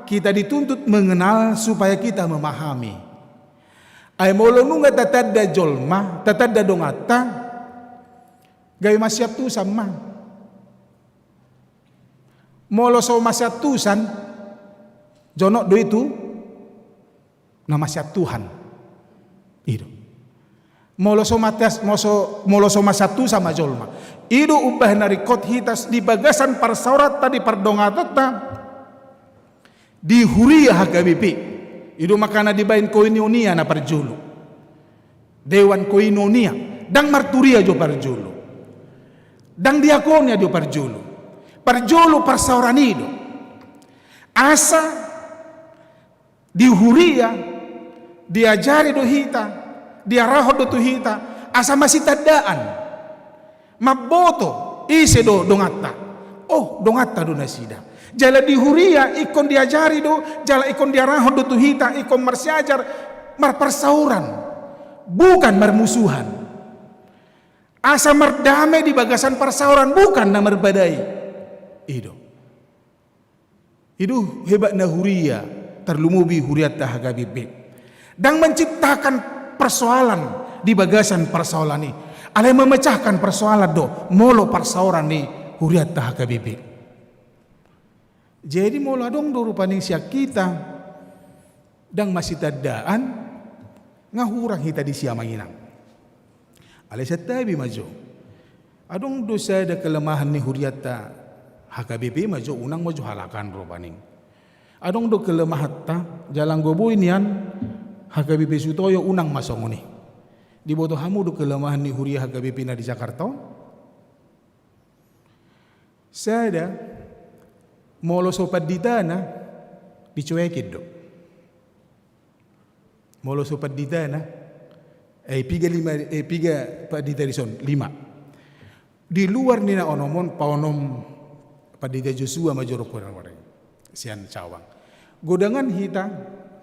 kita dituntut mengenal supaya kita memahami. Ai molo nunga tatanda jolma, tatanda donganta, gabe masiantusan ma. Molo so masiantusan, jonok do i tu na masiantuhan. I do. Molo so matias, molo so, molo so masiantusan ma jolma. I do umbahen na ringkot hita di bagasan parsaoranta, di pardonganonta. Di huria H K B P, i do makana dibaen koinonia na parjolo. Dewan koinonia, ndang marturia jo parjolo. Ndang diakonia jo parjolo. Parjolo parsaoran i do. Asa di huria diajari do hita, diarahon do tu hita, asa masitandaan. Mamboto, ise do donganta? Oh, donganta do nasida. Jala di huria ingkon diajari do, jala ingkon diarahon do tu hita, ingkon marsiajar, marparsaoran. Bukan marmusuhan. Asa mardame di bagasan parsaoran, bukan na marbadai. I do. I do hebatna huria, tarlumobi hurianta H K B P. Ndang menciptakan persoalan di bagasan parsaoran i. Alai memecahkan persoalan do, molo parsaoran ni hurianta H K B P. Jadi molo adong do rupani sian hita, ndang masitandaan, nga hurang hita disi amang inang. Alai santabi ma jo. Adong do sada kelemahan ni hurianta, H K B P ma jo, unang ma jo halak an rupani. Adong do kelemahanta, jala anggo boi nian H K B P Sutoyo unang ma songon i. Diboto hamu do kelemahan ni huria H K B P na di Jakarta on? Sada, molo so panditana, dicuekin do. Molo so panditana, eh, piga lima, eh, piga pandita dison, lima. Di luar ni na onom on, paonom pandita Joshua ma jo rupani, sian Cawang. Godangan hita,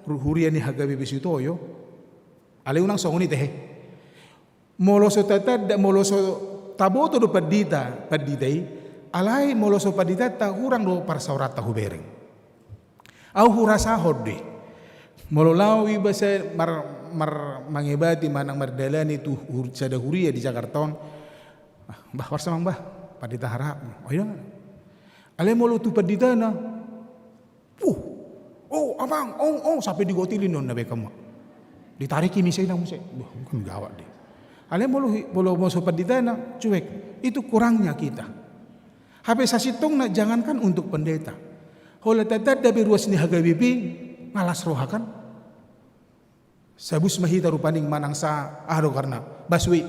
ru-, huria ni H K B P Sutoyo, alai unang songon i tehe. Molo so tatanda, molo so taboto do pandita, pandita i, alai molo so panditanta hurang do parsaoranta hubereng. Au hurasahon do i. Molo laho iba sai mar-, mar-, mangebati manang mardalani tu hur-, sada huria di Jakarta on, "Ah, bah, horas amang bah, pandita Harahap." Oh iya. Alai molo tu panditana, "Puh, oh amang, ong, ong," sampe digotil ninna baen ma. Ditariki misa i na muse. Wah, kan gawat do i. Alai molo hi-, molo, molo so panditana, cuek. Itu kurangnya kita. Hape sasintongna jangankan untuk pendeta. Holan tatanda be ruas ni H K B P, nga las roha kan. Sabus ma hita rupani manang sa, aha do goarna, busway.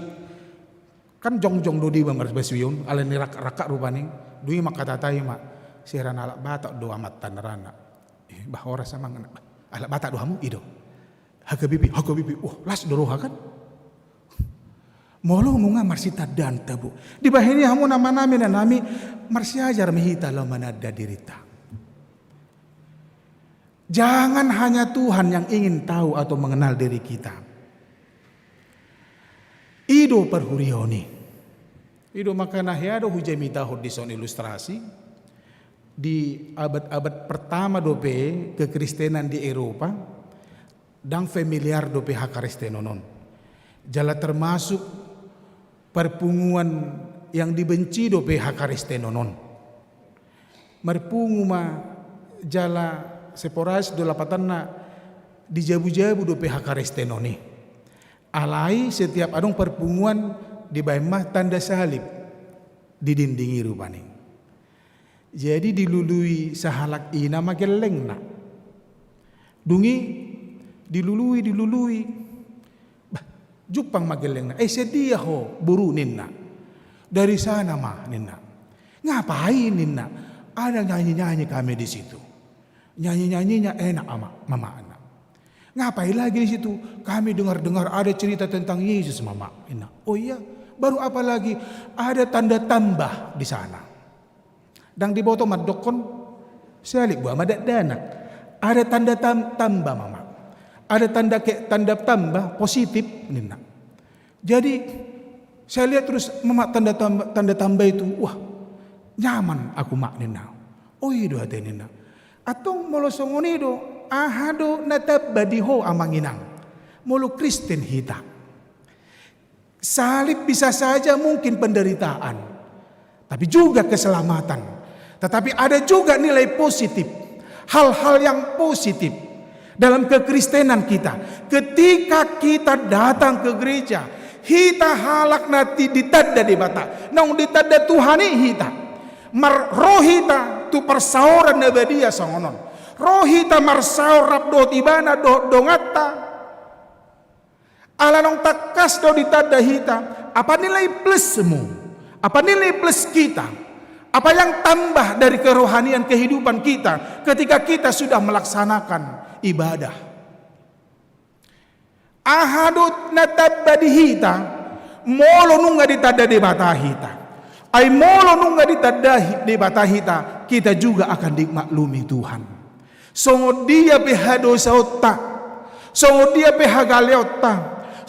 Kan jongjong do di ba mar-, busway on, alani rangkap-rangkap rupani. Dung i mangkatatai ma, "Sera na halak Batak do amanta ngarana." "Eh, bah, horas amang." "Halak Batak do hamu?" "I do." "H K B P?" "H K B P." Wah, las do roha kan. Molo nunga marsitandaan tabo. Dibahen i hamu na manami, na nami, marsiajar ma hita laho mananda dirinta. Jangan hanya Tuhan yang ingin tahu atau mengenal diri kita. I do parhuriaon i. I do makana hea do hujamitahon dison ilustrasi. Di abad-abad pertama dope kekristenan di Eropa, ndang familiar dope hakaristenon on. Jala termasuk parpunguan yang dibenci dope hakaristenon on. Marpungu ma jala Sepphoris do lapatanna, dijabu-jabu dope hakaristenon i. Alai setiap adong parpunguan dibaen ma tanda salib di dinding i rupani. Jadi dilului sahalak ina ma gellengna. Dung i dilului, dilului. Bah, jumpang ma gellengna. "Eh, sian dia ho, boru?" ninna. "Dari sana ma," ninna. "Ngapain?" ninna. "Ada nyanyi-nyanyi kami di situ. Nyanyi-nyanyinya enak, Ama, Mama," ninna. "Ngapain lagi di situ?" "Kami dengar-dengar ada cerita tentang Yesus, Mama," ninna. "Oh iya? Baru apa lagi?" "Ada tanda tambah di sana." Ndang diboto mandokkon salib, boha ma dakdanak. Ada tanda tam-, tambah, Mama. Ada tanda ke-, tanda tambah, positif, ninna. Jadi, saya lihat terus, Mama, tanda tambah, tanda tambah itu, wah, nyaman aku, Mak, ninna. Oh, i do ate, ninna. Antong molo songon i do, aha do na tamba di ho, Amang Inang? Molo Kristen hita. Salib bisa saja mungkin penderitaan, tapi juga keselamatan. Tetapi ada juga nilai positif, hal-hal yang positif dalam kekristenan kita. Ketika kita datang ke gereja, hita halak na ti-, ditanda Debata, naung ditanda Tuhan i hita. Mar-, ro hita tu parsaoran na badia songon on. Ro hita marsaor rap dohot Ibana dohot donganta. Ala naung tangkas do ditanda hita, apa nilai plusmu, apa nilai plus kita, apa yang tambah dari kerohanian kehidupan kita ketika kita sudah melaksanakan ibadah. Aha do na tamba di hita, molo nunga ditanda Debata hita. Ai molo nunga ditanda hi-, Debata hita, kita juga akan dimaklumi Tuhan. Songon dia pe hadosaonta, songon dia pe hagaleonta,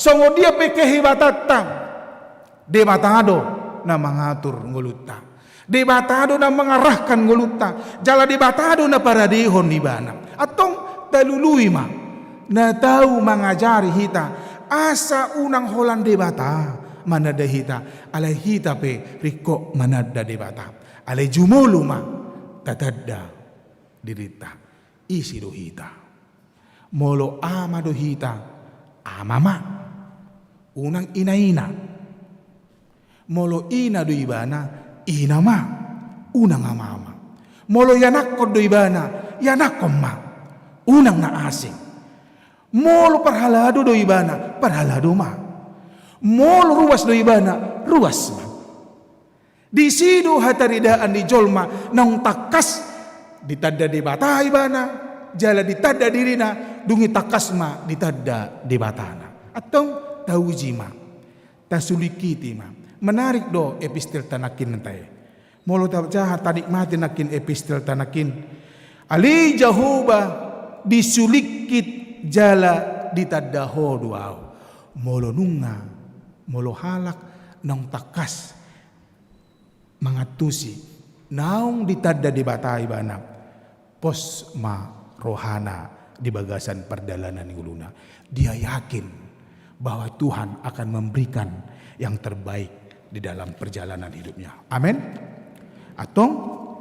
songon dia pe kehebatanta, Debata do na mangatur ngolunta. Debata do na mangarahkan ngolunta, jala Debata do na paradehon Ibana. Antong talului ma na tau mangajari hita, asa unang holan Debata mananda hita, alai hita pe ringkot mananda Debata. Alai jumolo ma tatanda dirinta. Ise do hita? Molo ama do hita, ama ma. Unang ina-ina. Molo ina do ibana, ina ma, unang amama. Molo ianakkon do ibana, ianakkon ma, unang na asing. Molo parhalado do ibana, parhalado ma. Molo ruas do ibana, ruas ma. Disi do hataridaan ni jolma naung tangkas ditanda Debata ibana, jala ditanda dirina, dung i tangkas ma ditanda Debatana. Antong tauji ma, tasulingkiti ma. Menarik do epistelta nangkin, ate. Molo tajaha tanikmati nangkin epistelta nangkin. Ale Jahowa, disulingkit jala ditanda Ho do ahu. Molo nunga, molo halak naung tangkas mangantusi, naung ditanda Debata ibana, pos ma rohana di bagasan pardalanan ni ngoluna. Dia yakin bahwa Tuhan akan memberikan yang terbaik di dalam perjalanan hidupnya. Amin. Antong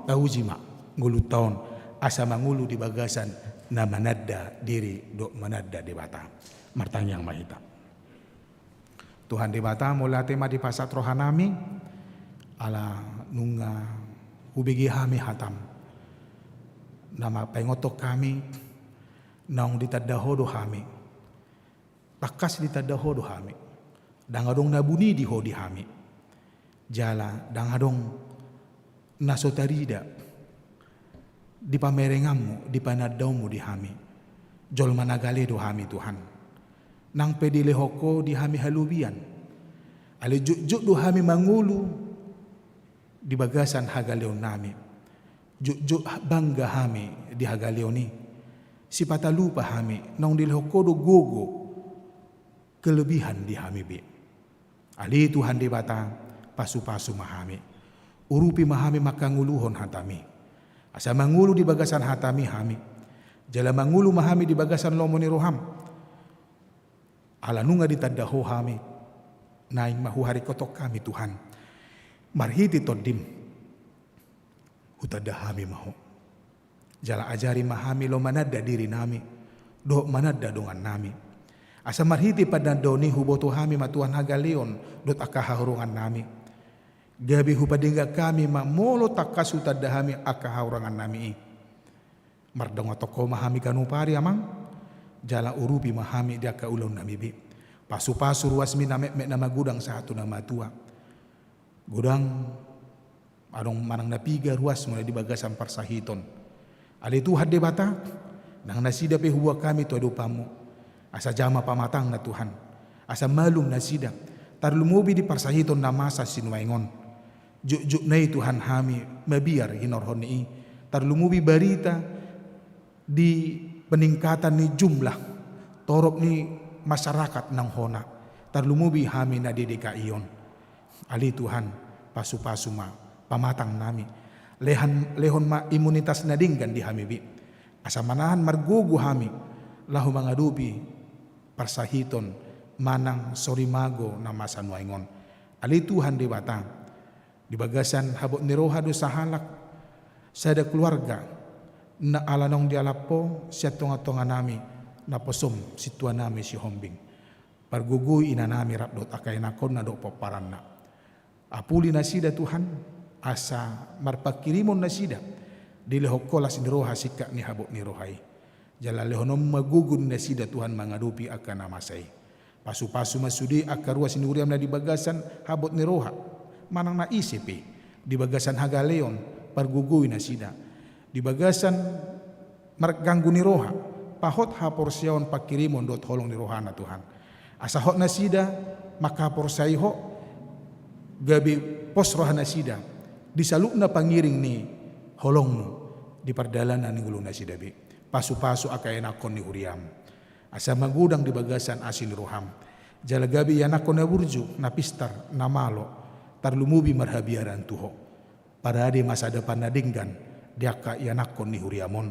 tauji ma ngolunta on asa mangolu di bagasan na mananda diri dohot mananda Debata. Martangiang ma hita. Tuhan Debata, mauliate ma dipasahat rohanami, ala nunga hubege hami hatam. Na ma paingothon hami, naung ditanda Ho do hami. Tangkas ditanda Ho do hami. Ndang adong na buni di Ho di hami. Jala ndang adong na so tarida di pamerenganmu, di panandaonmu di hami. Jolma na gale do hami, Tuhan. Nang pe dilehon Ho di hami halobian. Alai jotjot do hami mangolu di bagasan hagaleonnami. Jotjot bangga hami di hagaleon i. Sipata lupa hami, naung dilehon Ho do gogo, kelebihan di hami be. Ale Tuhan Debata, pasupasu ma hami. Urupi ma hami mangkangoluhon hatami. Asa mangolu di bagasan hatami hami. Jala mangolu ma hami di bagasan lomo ni roham. Ala nunga ditanda Ho hami. Naeng ma huharingkothon hami, Tuhan. Marhite Tondim. Hutanda hami ma Ho. Jala ajari ma hami laho mananda dirinami, dohot mananda dongannami. Asa marhite panandaon i huboto hami ma Tuhan hagaleon, dohot angka hahurungannami. Gabe hupadenggan hami ma molo tangkas hutanda hami angka hahurungannami i. Mardongan tongko ma hami ganup ari, Amang, jala urupi ma hami di angka ulaonnami be. Pasupasu ruasmi na metmet na magodang sahat tu na matua. Godang adong manang na piga ruasmu na di bagasan parsahiton. Ale Tuhan Debata, nang nasida pe huboan hami tu adopanmu. Asa jama pamatangna Tuhan. Asa malum nasida. Tarlumobi di parsahiton na masa sinuaeng on. Jotjotna i Tuhan hami mabiar hinorhon ni i. Tarlumobi barita di peningkatan ni jumlah torop ni masyarakat naung hona, tarlumobi hami na di D K I on. Ale Tuhan, pasupasu ma pamatangnami. Lehan, lehon ma imunitas na denggan di hami be. Asa manahan margogo hami laho mangadopi parsahiton manang sorimago na masa nuaeng on. Ale Tuhan Debata, di bagasan habot ni roha do sahalak, sada keluarga, na ala naung dialap Ho sian tongatonganami, naposom sintuanami Sihombing. Pargogoi inanami rap dohot angka ianakkonna dohot pomparanna. Apuli nasida Tuhan, asa marpangkirimon nasida, dilehon Ho las ni roha singkat ni habot ni roha i. Jala lehononmu ma gogo ni nasida Tuhan mangadopi angka na masa i. Pasupasu ma sude angka ruas ni huriam na di bagasan habot ni roha, manang na ise pe, di bagasan hagaleon, pargogoi nasida. Di bagasan marganggu ni roha, pahot haporseaon pangkirimon dohot holong ni rohana Tuhan. Asa hot nasida mangkaporseai Ho, gabe pos roha nasida di saluhutna pangiring ni holongmu di pardalanan ni ngolu nasida be. Pasupasu angka ianakkon ni huriam. Asa magodang di bagasan asi ni roham. Jala gabe ianakkon na burju, na pistar, na malo, tarlumobi marhabiaran tu Ho. Parade masa depan na denggan di angka ianakkon ni huriam on.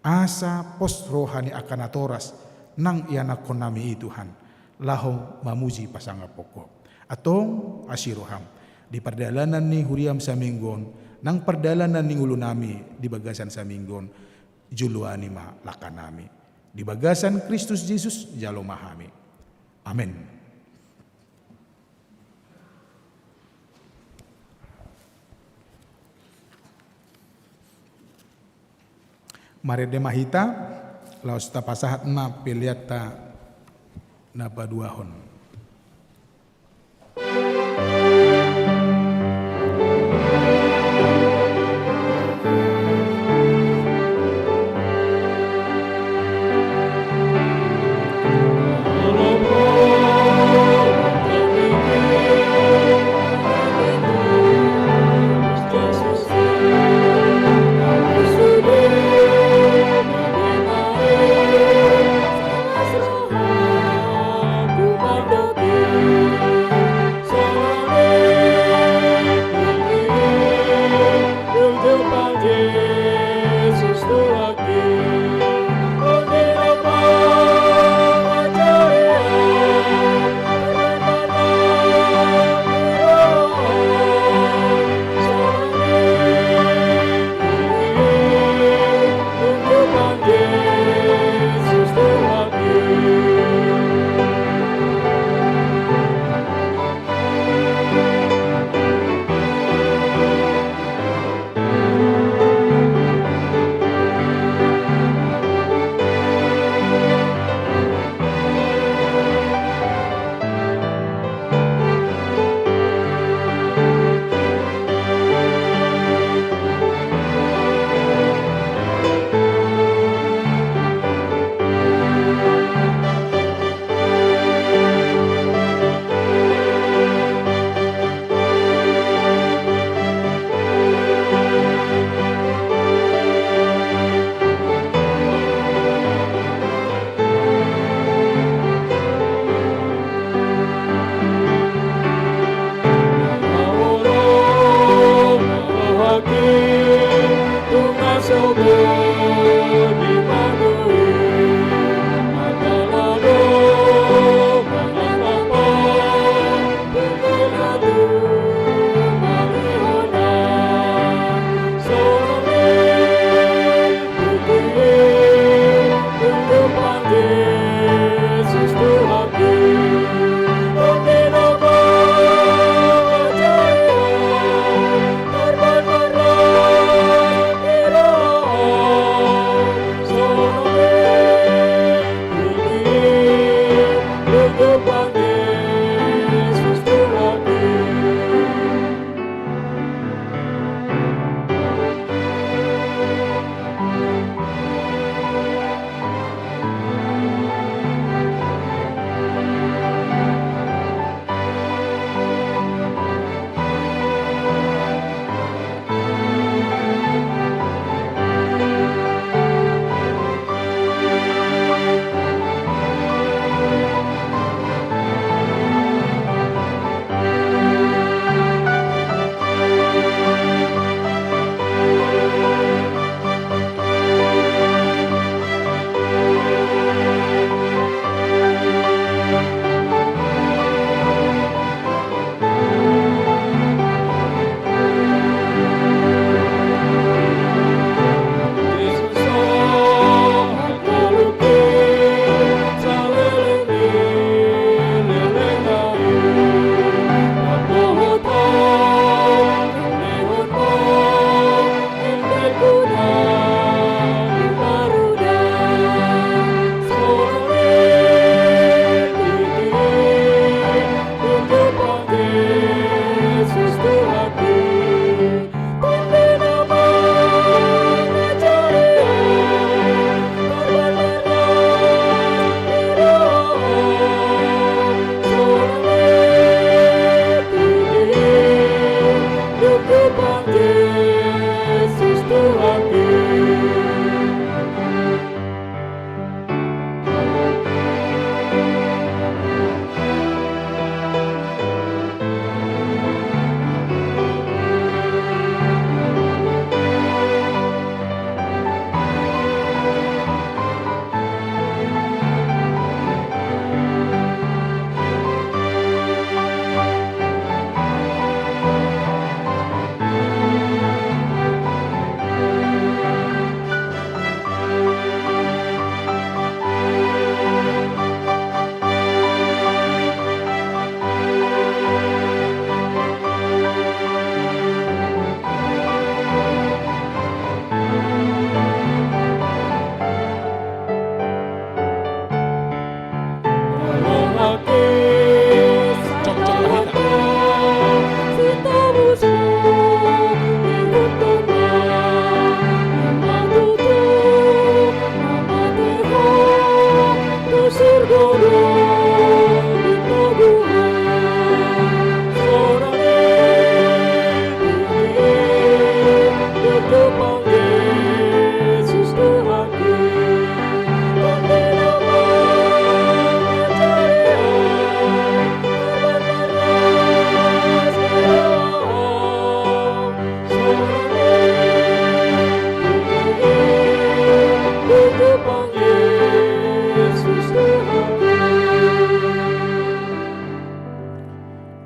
Asa pos roha ni angka natoras nang ianakkonnami i Tuhan, laho mamuji pasangaphon Ho. Antong asi roham di pardalanan ni huriam saminggu on, nang pardalanan ni ngolunami di bagasan saminggu on, joloani ma langkanami. Di bagasan Kristus Jesus jalo ma hami. Amen. Marende ma hita, laos tapasahat ma peleanta na paduahon.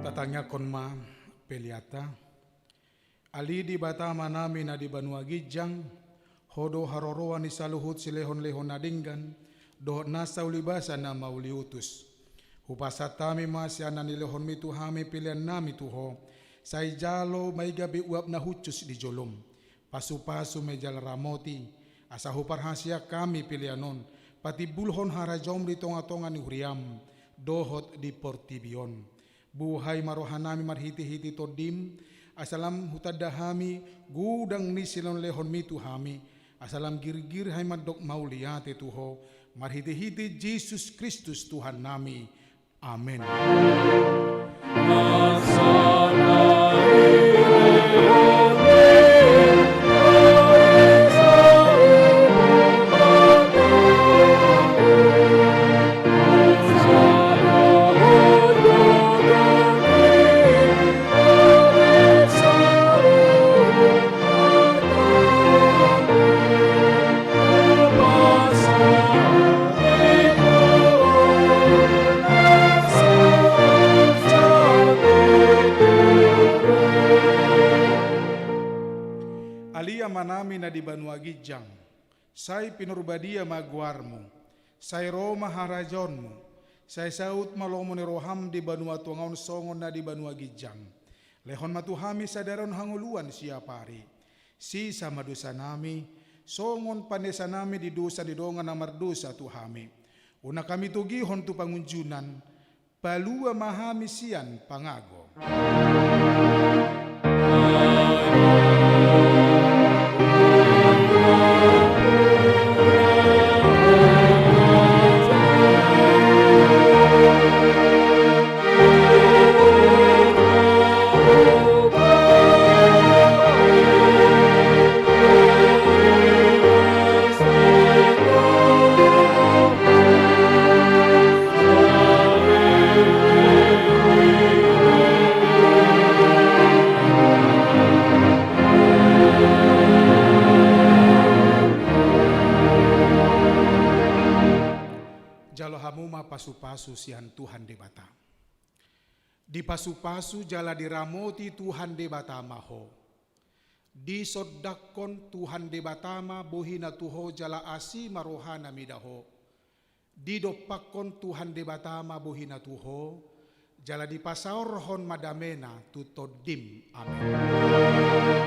Tatangiangkon ma peleanta. Ale Debata Amanami na di banua ginjang, Ho do haroroan ni saluhut silehonlehon na denggan dohot nasa ulibasa na mauliutus. Hupasahat hami ma sian na nilehonmi tu hami peleannami tu Ho, sai jalo ma i gabe uap na hushus di jolom. Pasupasu ma i jala ramoti, asa huparhaseang hami pelean on patimbulhon harajaonmu di tongatonga ni huriam dohot di portibi on. Buhai ma rohanami marhitehite Tondim, asa lam hutanda hami godang ni silehonlehonmi tu hami, asa lam girgir hami mandok mauliate tu Ho, marhitehite Jesus Kristus Tuhannami. Amen. Ale Amanami na di banua ginjang, sai pinarbadia ma goarmu, sai ro ma harajaonmu, sai saut ma lomo ni roham di banua tonga on songon na di banua ginjang. Lehon ma tu hami sadari on hangoluan siapari. Sesa ma dosanami, songon panesanami di dosa ni dongan na mardosa tu hami. Unang hami togihon tu pangunjunan, palua ma hami sian pangago. Jalo hamu ma pasupasu sian Tuhan Debata. Dipasupasu jala diramoti Tuhan Debata ma ho. Disondangkon Tuhan Debata ma bohina tu ho jala asi ma rohana mida ho. Didompakkon Tuhan Debata ma bohina tu ho, jala dipasaorhon ma damena tu tondim. Amen.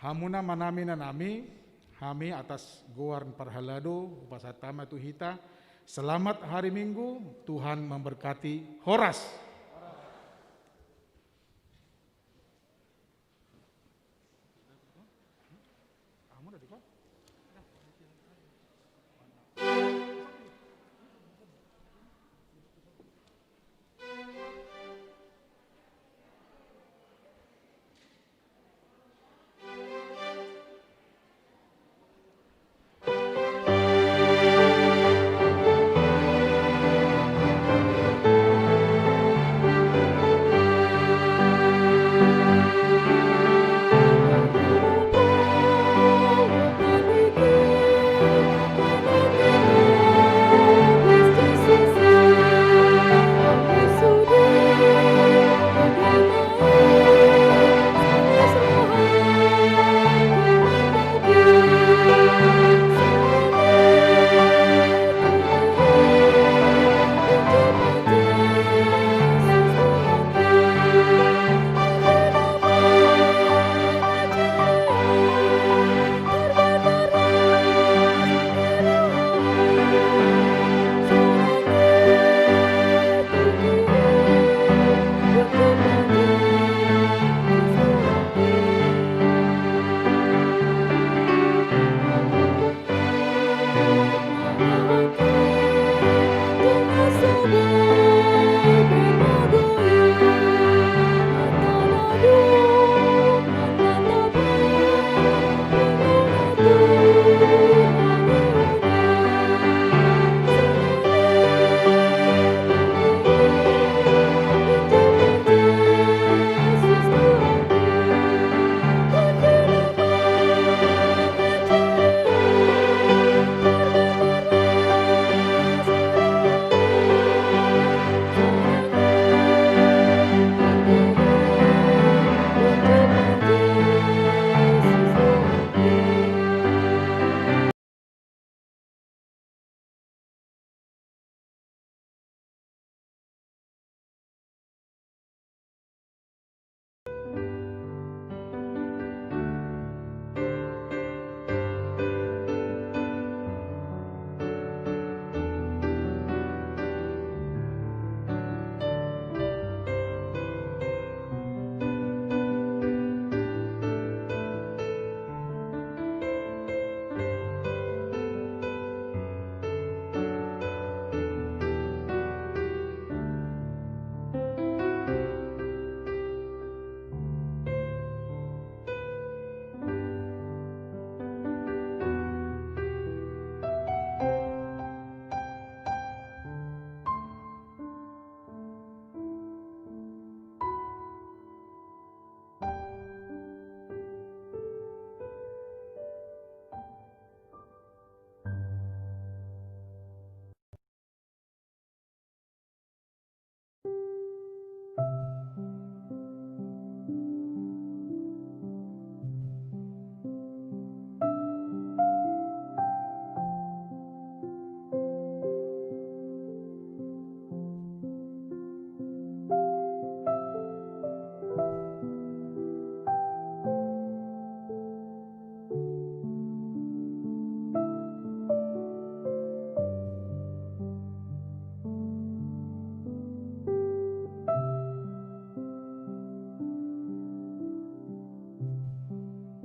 Hamu na amanami, inanami, hami atas goar ni parhalado hupasahat hami tu hita, selamat hari Minggu, Tuhan memberkati. Horas.